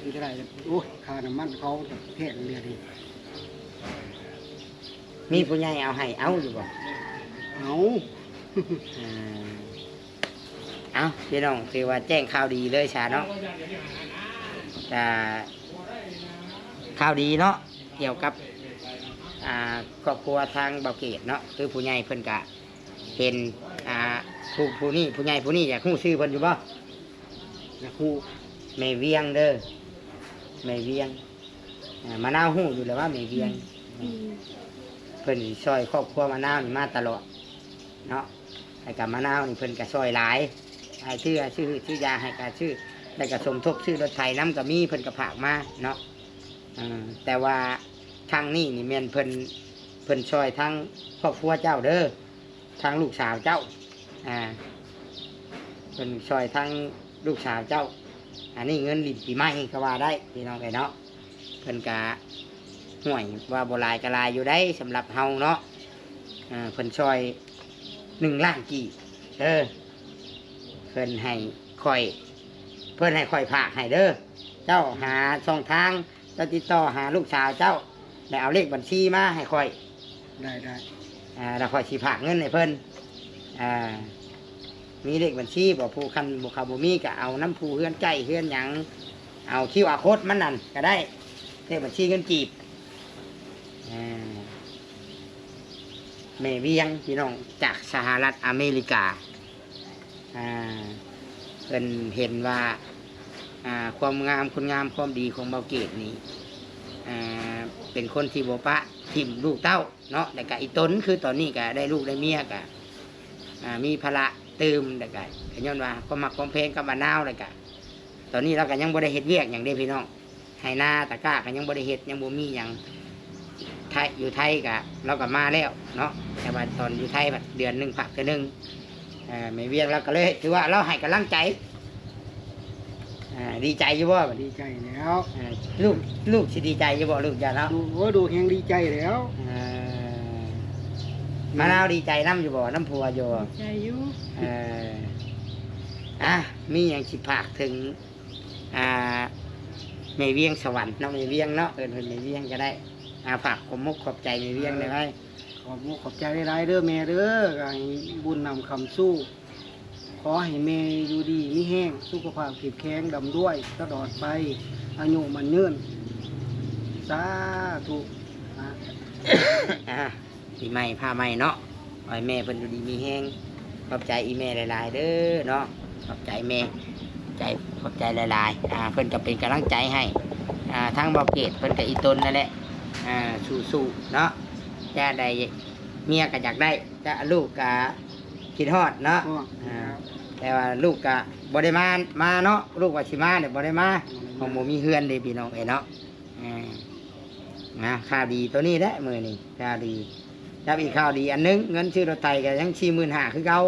ມັນຈະໄດ້ ໂອ້ຍ ຄ່ານ້ຳມັນເຂົາແພງເດ ມີຜູ້ໃຫຍ່ເອົາໃຫ້ເອົາຢູ່ບໍ່? ເອົາ ອ່າ ເອົາ ພີ່ນ້ອງ ຖືວ່າແຈ້ງຂ່າວດີເລີຍຊະເນາະ ກະຂ່າວດີເນາະ ກ່ຽວກັບ ອ່າ ຄອບຄົວທາງບ່າວເກດເນາະ ຄືຜູ້ໃຫຍ່ເພິ່ນກະເຫັນ ອ່າ ຜູ້ ຜູ້ນີ້ ຜູ້ໃຫຍ່ຜູ້ນີ້ ຢາກຮູ້ຊື່ເພິ່ນຢູ່ບໍ່? ຢາກຮູ້ ແມ່ວຽງເດີ ແມ່ວຽງ ອ່າ ມະນາວຮູ້ຢູ່ແລ້ວວ່າແມ່ວຽງ ອືມ ອືມ ເພິ່ນຊິຊ່ອຍຄອບຄົວມະນາວນີ້ມາຕະຫຼອດເນາະ ແລ້ວກະມະນາວນີ້ເພິ່ນກະຊ່ອຍຫຼາຍ ໃຫ້ຊື້ ຊື້ ຊື້ຢາໃຫ້ກະຊື້ ແລ້ວກະສົມທົບຊື້ລົດໄຖນຳກະມີ ເພິ່ນກະຝາກມາເນາະ ເອີ ແຕ່ວ່າທາງນີ້ນີ້ແມ່ນເພິ່ນ ເພິ່ນຊ່ອຍທາງຄອບຄົວເຈົ້າເດີ ທາງລູກສາວເຈົ້າ ອ່າ ເພິ່ນຊ່ອຍທາງລູກສາວເຈົ້າ ອັນນີ້ເງິນຫຼິ້ນປີໃໝ່ກໍວ່າໄດ້ພີ່ນ້ອງເອີຍເນາະ ເພິ່ນກະ ຫ້ວຍ ວ່າບໍ່ຫຼາຍກໍຫຼາຍຢູ່ໄດ໋ ສຳລັບເຮົາເນາະ ເອີ ເພິ່ນຊ່ອຍໜຶ່ງລ້ານກີບເດີ ເພິ່ນໃຫ້ຂ້ອຍ ເພິ່ນໃຫ້ຂ້ອຍຝາກໃຫ້ເດີ ເຈົ້າຫາຊ່ອງທາງ ເຈົ້າຕິດຕໍ່ຫາລູກສາວເຈົ້າ ແລ້ວເອົາເລກບັນຊີມາໃຫ້ຂ້ອຍ ໄດ້ ໄດ້ ອ່າ ແລ້ວຂ້ອຍຊິຝາກເງິນໃຫ້ເພິ່ນ ອ່າ ມີເລກບັນຊີບໍ່? ຜູ້ຄັນບໍ່ ເຂົາບໍ່ມີກໍເອົານຳຜູ້ເຮືອນໃກ້ເຮືອນຫຍັງ ເອົາຄິວອາໂຄດມັນນັ້ນກໍໄດ້ ເລກບັນຊີເງິນກີບ. ອ່າ ແມ່ວຽງ ພີ່ນ້ອງ ຈາກສະຫະລັດອາເມລິກາ. ອ່າ ເພິ່ນເຫັນວ່າ ອ່າ ຄວາມງາມ ຄຸນງາມ ຄວາມດີຂອງບ່າວເກດນີ້ ອ່າ ເປັນຄົນທີ່ບໍ່ປະຖິ້ມລູກເຕົ້າເນາະ ແລ້ວກະອີ່ຕົນ ຄືຕອນນີ້ກະໄດ້ລູກໄດ້ເມຍ ກະ ອ່າ ມີພາລະຕື່ມ ແລ້ວກະ ກະຍ້ອນວ່າຄວາມຮັກຄວາມແພງກັບມະນາວ ແລ້ວກະ ຕອນນີ້ລາວກໍຍັງບໍ່ໄດ້ເຮັດວຽກຫຍັງເດ້ພີ່ນ້ອງ ໄຮ່ນາຕະກ້າກໍຍັງບໍ່ໄດ້ເຮັດ ຍັງບໍ່ມີຫຍັງ ໄທ ຢູ່ໄທກໍ ລາວກໍມາແລ້ວເນາະ ແຕ່ວ່າຕອນຢູ່ໄທບັດເດືອນໜຶ່ງພັກເທື່ອໜຶ່ງ. ເອີ ແມ່ວຽງລາວກໍເລີຍ ຖືວ່າລາວໃຫ້ກຳລັງໃຈ. ອ່າ ດີໃຈຢູ່ບໍ່ບັດນີ້? ດີໃຈແລ້ວ. ອ່າ ລູກ ລູກຊິດີໃຈຢູ່ບໍ່ ລູກເຈົ້າເນາະ? ໂອ້ ລູກແຮງດີໃຈແລ້ວ. ເອີ ມາລາວດີໃຈນຳຢູ່ບໍ່ ນຳຜົວຢູ່? ດີໃຈຢູ່. ເອີ ອ່າ ມີຫຍັງຊິຝາກເຖິງ ອ່າ ແມ່ວຽງສະຫວັນເນາະ ແມ່ວຽງເນາະ ເອີ້ນເພິ່ນແມ່ວຽງກໍໄດ້. ອ່າ ຝາກຂອບມົກຂອບໃຈແມ່ວຽງແດ່ໄວ. ຂອບມົກຂອບໃຈຫຼາຍໆເດີແມ່ເດີ ໃຫ້ບຸນນຳຄຳສູ່ ຂໍໃຫ້ແມ່ຢູ່ດີມີແຮງ ສຸຂະພາບເຂັ້ມແຂງ ລ່ຳລວຍຕະຫຼອດໄປ ອາຍຸໝັ້ນຍືນ ສາທຸ. ອ່າ ອ່າ ປີໃໝ່ຟ້າໃໝ່ເນາະ ຂໍໃຫ້ແມ່ເພິ່ນຢູ່ດີມີແຮງ. ຂອບໃຈອີ່ແມ່ຫຼາຍໆເດີເນາະ ຂອບໃຈແມ່ ໃຈ ຂອບໃຈຫຼາຍໆ. ອ່າ ເພິ່ນກໍເປັນກຳລັງໃຈໃຫ້ ອ່າ ທາງບ່າວເກດ ເພິ່ນກໍອີ່ຕົນນັ້ນແຫຼະ ອ່າ ສູ້ໆເນາະ ຈະໄດ້ ເມຍກໍຢາກໄດ້ ຈະ ລູກກໍຄິດຮອດເນາະ. ຮອດ ອ່າ ແຕ່ວ່າລູກກໍບໍ່ໄດ້ມາ ມາເນາະ ລູກວ່າຊິມາແຕ່ບໍ່ໄດ້ມາ ບໍ່ໄດ້ມາ ເພາະບໍ່ມີເຮືອນເດ້ພີ່ນ້ອງເອີຍເນາະ. ອ່າ ນະ ຂ່າວດີໂຕນີ້ແຫຼະມື້ນີ້ ຂ່າວດີ ກັບອີກຂ່າວດີອັນໜຶ່ງ ເງິນຊື້ລົດໄຖກໍຍັງສີ່ໝື່ນຫ້າຄືເກົ່າ.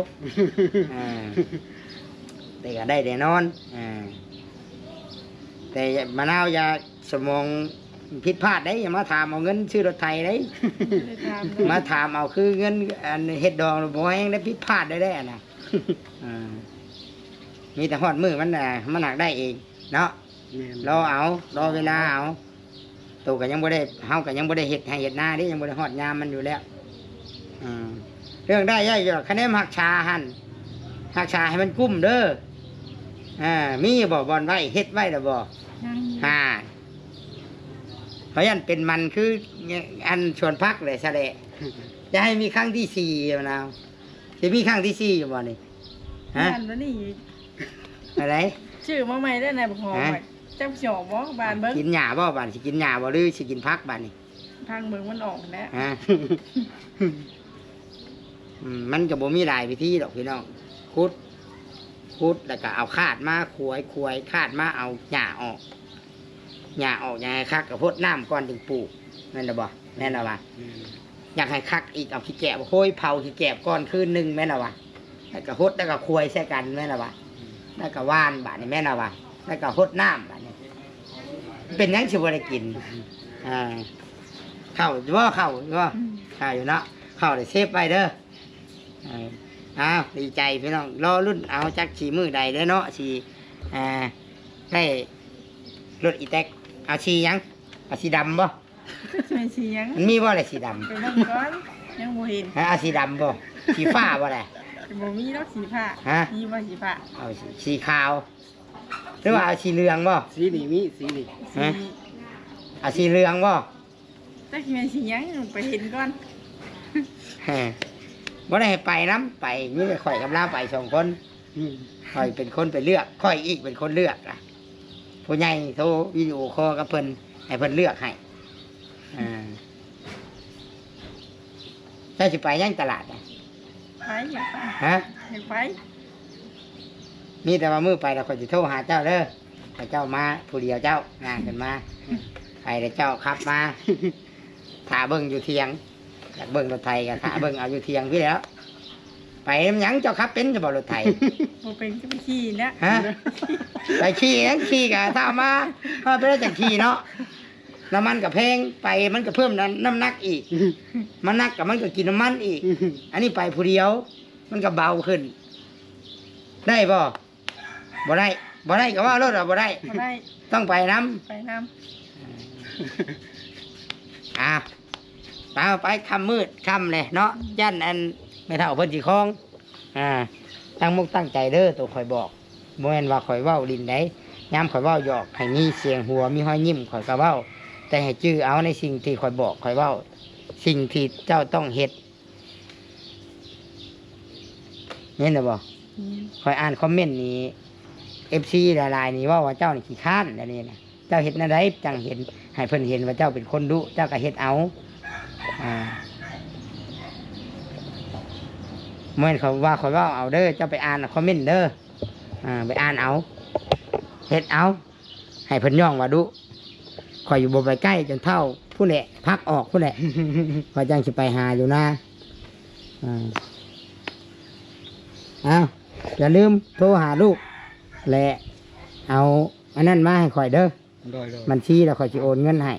ອ່າ ແຕ່ກໍໄດ້ແນ່ນອນ. ອ່າ ແຕ່ມະນາວຢ່າສະໝອງຜິດພາດເດ້ ຢ່າມາຖາມເອົາເງິນຊື້ລົດໄຖເດ້. ບໍ່ໄດ້ຖາມເດ້ ມາຖາມເອົາຄືເງິນອັນເຮັດດອງບໍ່ແຮງໄດ້ ຜິດພາດໄດ້ເດ້ອັນນະ. ອ່າ ມີແຕ່ຮອດມື້ມັນນະ ມັນຫາກໄດ້ເອງເນາະ. ແມ່ນ ລໍເອົາ ລໍເວລາເອົາ ໂຕກໍຍັງບໍ່ໄດ້ ເຮົາກໍຍັງບໍ່ໄດ້ເຮັດໄຮ່ເຮັດນາເດ້ ຍັງບໍ່ໄດ້ຮອດຍາມມັນຢູ່ແລ້ວ. ອືມ ເລື່ອງໄດ້ຍ້າຍຢູ່ ຄັນແນມຮັກສາຫັ້ນ ຮັກສາໃຫ້ມັນກຸ້ມເດີ. ອ່າ ມີບໍ່ບ່ອນໄວ້ ເຮັດໄວ້ແລ້ວບໍ່? ຍັງຢູ່. ຫາ ເພາະຢ້ານເປັນມັນຄືອັນສວນຜັກແຫຼະຊະແຫຼະ. ຢ່າໃຫ້ມີຄັ້ງທີສີ່ນະ. ຊິມີຄັ້ງທີສີ່ຢູ່ບໍ່ນີ້? ຮະ ງານວັນນີ້ ອັນໃດ? ຊື້ມາໃໝ່ແລ້ວນະ ບັກຫອມ. ຮະ ຈັກຊິອອກບໍ່? ບານເບິ່ງ ກິນຫຍ້າບໍ່ບາດ? ຊິກິນຫຍ້າບໍ່ ຫຼືຊິກິນຜັກບາດນີ້? ທາງເບິ່ງມັນອອກແຫຼະ. ຮະ ອືມ ມັນກໍບໍ່ມີຫຼາຍວິທີດອກພີ່ນ້ອງ ຂຸດ ຂຸດແລ້ວກໍເອົາຄາດມາຂວາຍ ຂວາຍຄາດມາເອົາຫຍ້າອອກ ຫຍ້າອອກຫຍັງໃຫ້ຄັກ ກໍຫົດນ້ຳກ່ອນຈຶ່ງປູກ ແມ່ນແລ້ວບໍ່? ແມ່ນແລ້ວວ່າ ແມ່ນ ຢາກໃຫ້ຄັກອີກ ເອົາຂີ້ແກບໂຮຍເຜົາຂີ້ແກບກ່ອນຄືນໜຶ່ງ ແມ່ນແລ້ວວ່າ ແລ້ວກໍຫົດ ແລ້ວກໍຂວາຍໃສ່ກັນ ແມ່ນແລ້ວວ່າ ອືມ ແລ້ວກໍຫວ່ານບາດນີ້ ແມ່ນແລ້ວວ່າ ແລ້ວກໍຫົດນ້ຳບາດນີ້. ເປັນຫຍັງຊິບໍ່ໄດ້ກິນ? ອ່າ ເຂົ້າຢູ່ບໍ່? ເຂົ້າຢູ່ບໍ່? ອືມ ເຂົ້າຢູ່ເນາະ ເຂົ້າໄດ້ເຊບໄວ້ເດີ. ເອີ ອ້າວ ດີໃຈພີ່ນ້ອງ ລໍລຸ້ນເອົາຈັກຊິມື້ໃດເດີເນາະ ຊິ ອ່າ ໄດ້ລົດອີແຕັກ. ເອົາສີຫຍັງ? ເອົາສີດຳບໍ່? ຈັກຊິແມ່ນສີຫຍັງ ມັນມີບໍ່ລະສີດຳ? ໄປເບິ່ງກ່ອນ ຍັງບໍ່ເຫັນ. ຮະ ເອົາສີດຳບໍ່? ສີຟ້າບໍ່ລະ? ບໍ່ມີດອກສີຟ້າ. ຮະ ມີບໍ່ສີຟ້າ? ເອົາສີ ສີຂາວ ຫຼືວ່າເອົາສີເຫຼືອງບໍ່? ສີນີ້ມີ ສີນີ້. ຮະ ສີ ເອົາສີເຫຼືອງບໍ່? ຈັກຊິແມ່ນສີຫຍັງ ໄປເຫັນກ່ອນ. ແຮ ບໍ່ໄດ້ໃຫ້ໄປນຳ ໄປ ມີແຕ່ຂ້ອຍກັບລາວໄປສອງຄົນ. ອືມ ຂ້ອຍເປັນຄົນໄປເລືອກ ຂ້ອຍອີກເປັນຄົນເລືອກນະ ຜູ້ໃຫຍ່ໂທວິດີໂອຄໍກັບເພິ່ນ ໃຫ້ເພິ່ນເລືອກໃຫ້. ອ່າ ເຈົ້າຊິໄປຫຍັງຕະຫຼາດນະ? ໄປ ຢາກໄປ. ຮະ? ຢາກໄປ. ມີແຕ່ວ່າມື້ໄປແລ້ວຂ້ອຍຊິໂທຫາເຈົ້າເດີ ຂ້າເຈົ້າມາຜູ້ດຽວ ເຈົ້າຍ່າງຂຶ້ນມາ ໄປແລ້ວເຈົ້າຂັບມາ ຖ້າເບິ່ງຢູ່ຖຽງ ຢາກເບິ່ງລົດໄຖກໍຖ້າເບິ່ງເອົາຢູ່ຖຽງພີ້ແຫຼ້ວ. ໄປນຳຫຍັງ? ເຈົ້າຂັບເປັນຢູ່ບໍ່ລົດໄຖ? ບໍ່ເປັນກໍໄປຂີ່ແຫຼະ. ຮະ? ໄປຂີ່ຫຍັງ? ຂີ່ກໍຖ້າມາ ມາໄປແລ້ວຈັ່ງຂີ່ເນາະ. ນ້ຳມັນກໍແພງ ໄປມັນກໍເພີ່ມນ້ຳ ນ້ຳໜັກອີກ ມັນໜັກກໍມັນກໍກິນນ້ຳມັນອີກ. ອັນນີ້ໄປຜູ້ດຽວ ມັນກໍເບົາຂຶ້ນ ໄດ້ບໍ່? ບໍ່ໄດ້ ບໍ່ໄດ້ກໍເວົ້າໂລດວ່າບໍ່ໄດ້ ບໍ່ໄດ້ ຕ້ອງໄປນຳ ໄປນຳ. ອ່າ ໄປ ໄປ ຄ່ຳມືດຄ່ຳແຫຼະເນາະ ຢ້ານອັນແມ່ເຖົ້າເພິ່ນຊິຄອງ. ອ່າ ຕັ້ງມົກຕັ້ງໃຈເດີ ໂຕຂ້ອຍບອກ ບໍ່ແມ່ນວ່າຂ້ອຍເວົ້າຫຼິ້ນໃດ໋. ຍາມຂ້ອຍເວົ້າຫຍອກໃຫ້ມີສຽງຫົວ ມີຮອຍຍິ້ມ ຂ້ອຍກໍເວົ້າ, ແຕ່ໃຫ້ຈື່ເອົາໃນສິ່ງທີ່ຂ້ອຍບອກ ຂ້ອຍເວົ້າ ສິ່ງທີ່ເຈົ້າຕ້ອງເຮັດ. ແມ່ນແລ້ວບໍ່? ແມ່ນ. ຂ້ອຍອ່ານຄອມເມັນນີ້ ເອັຟຊີຫຼາຍໆນີ້ເວົ້າວ່າເຈົ້ານີ້ຂີ້ຄ້ານ ແນວນີ້ນະ. ເຈົ້າເຮັດແນວໃດຈັ່ງເຫັນ ໃຫ້ເພິ່ນເຫັນວ່າເຈົ້າເປັນຄົນດຸ ເຈົ້າກໍເຮັດເອົາ. ອ່າ ບໍ່ແມ່ນເຂົາວ່າຂ້ອຍເວົ້າເອົາເດີ ເຈົ້າໄປອ່ານຄອມເມັນເດີ. ອ່າ ໄປອ່ານເອົາ ເຮັດເອົາ ໃຫ້ເພິ່ນຍ້ອງວ່າດຸ. ຂ້ອຍຢູ່ບໍ່ໄປໃກ້ ຈົນເຖົ້າພຸ້ນແຫຼະ ຜັກອອກພຸ້ນແຫຼະ ຂ້ອຍຈັ່ງຊິໄປຫາຢູ່ນາ. ອ່າ ເອົາ ຢ່າລືມໂທຫາລູກ ແລະ ເອົາອັນນັ້ນມາໃຫ້ຂ້ອຍເດີ. ໂດຍໆ ບັນຊີ ແລ້ວຂ້ອຍຊິໂອນເງິນໃຫ້.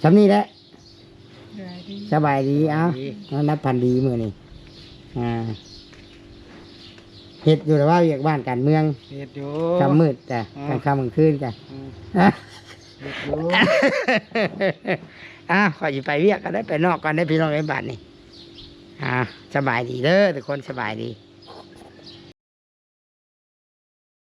ສ່ຳນີ້ແຫຼະ. ສະບາຍດີ. ສະບາຍດີ. ເອົ້າ ສະບາຍດີ. ນອນຫຼັບຝັນດີມື້ນີ້. ອ່າ ເຮັດຢູ່ແລ້ວວ່າວຽກບ້ານການເມືອງ. ເຮັດຢູ່. ຄ່ຳມືດກະ ອ່າ ກາງຄ່ຳກາງຄືນກະ. ອືມ ເຮັດຢູ່. ອ່າ ຂ້ອຍຊິໄປວຽກກ່ອນເດີ ໄປນອກກ່ອນເດີ ພີ່ນ້ອງເອີຍ ບາດນີ້. ອ່າ ສະບາຍດີເດີທຸກຄົນ ສະບາຍດີ.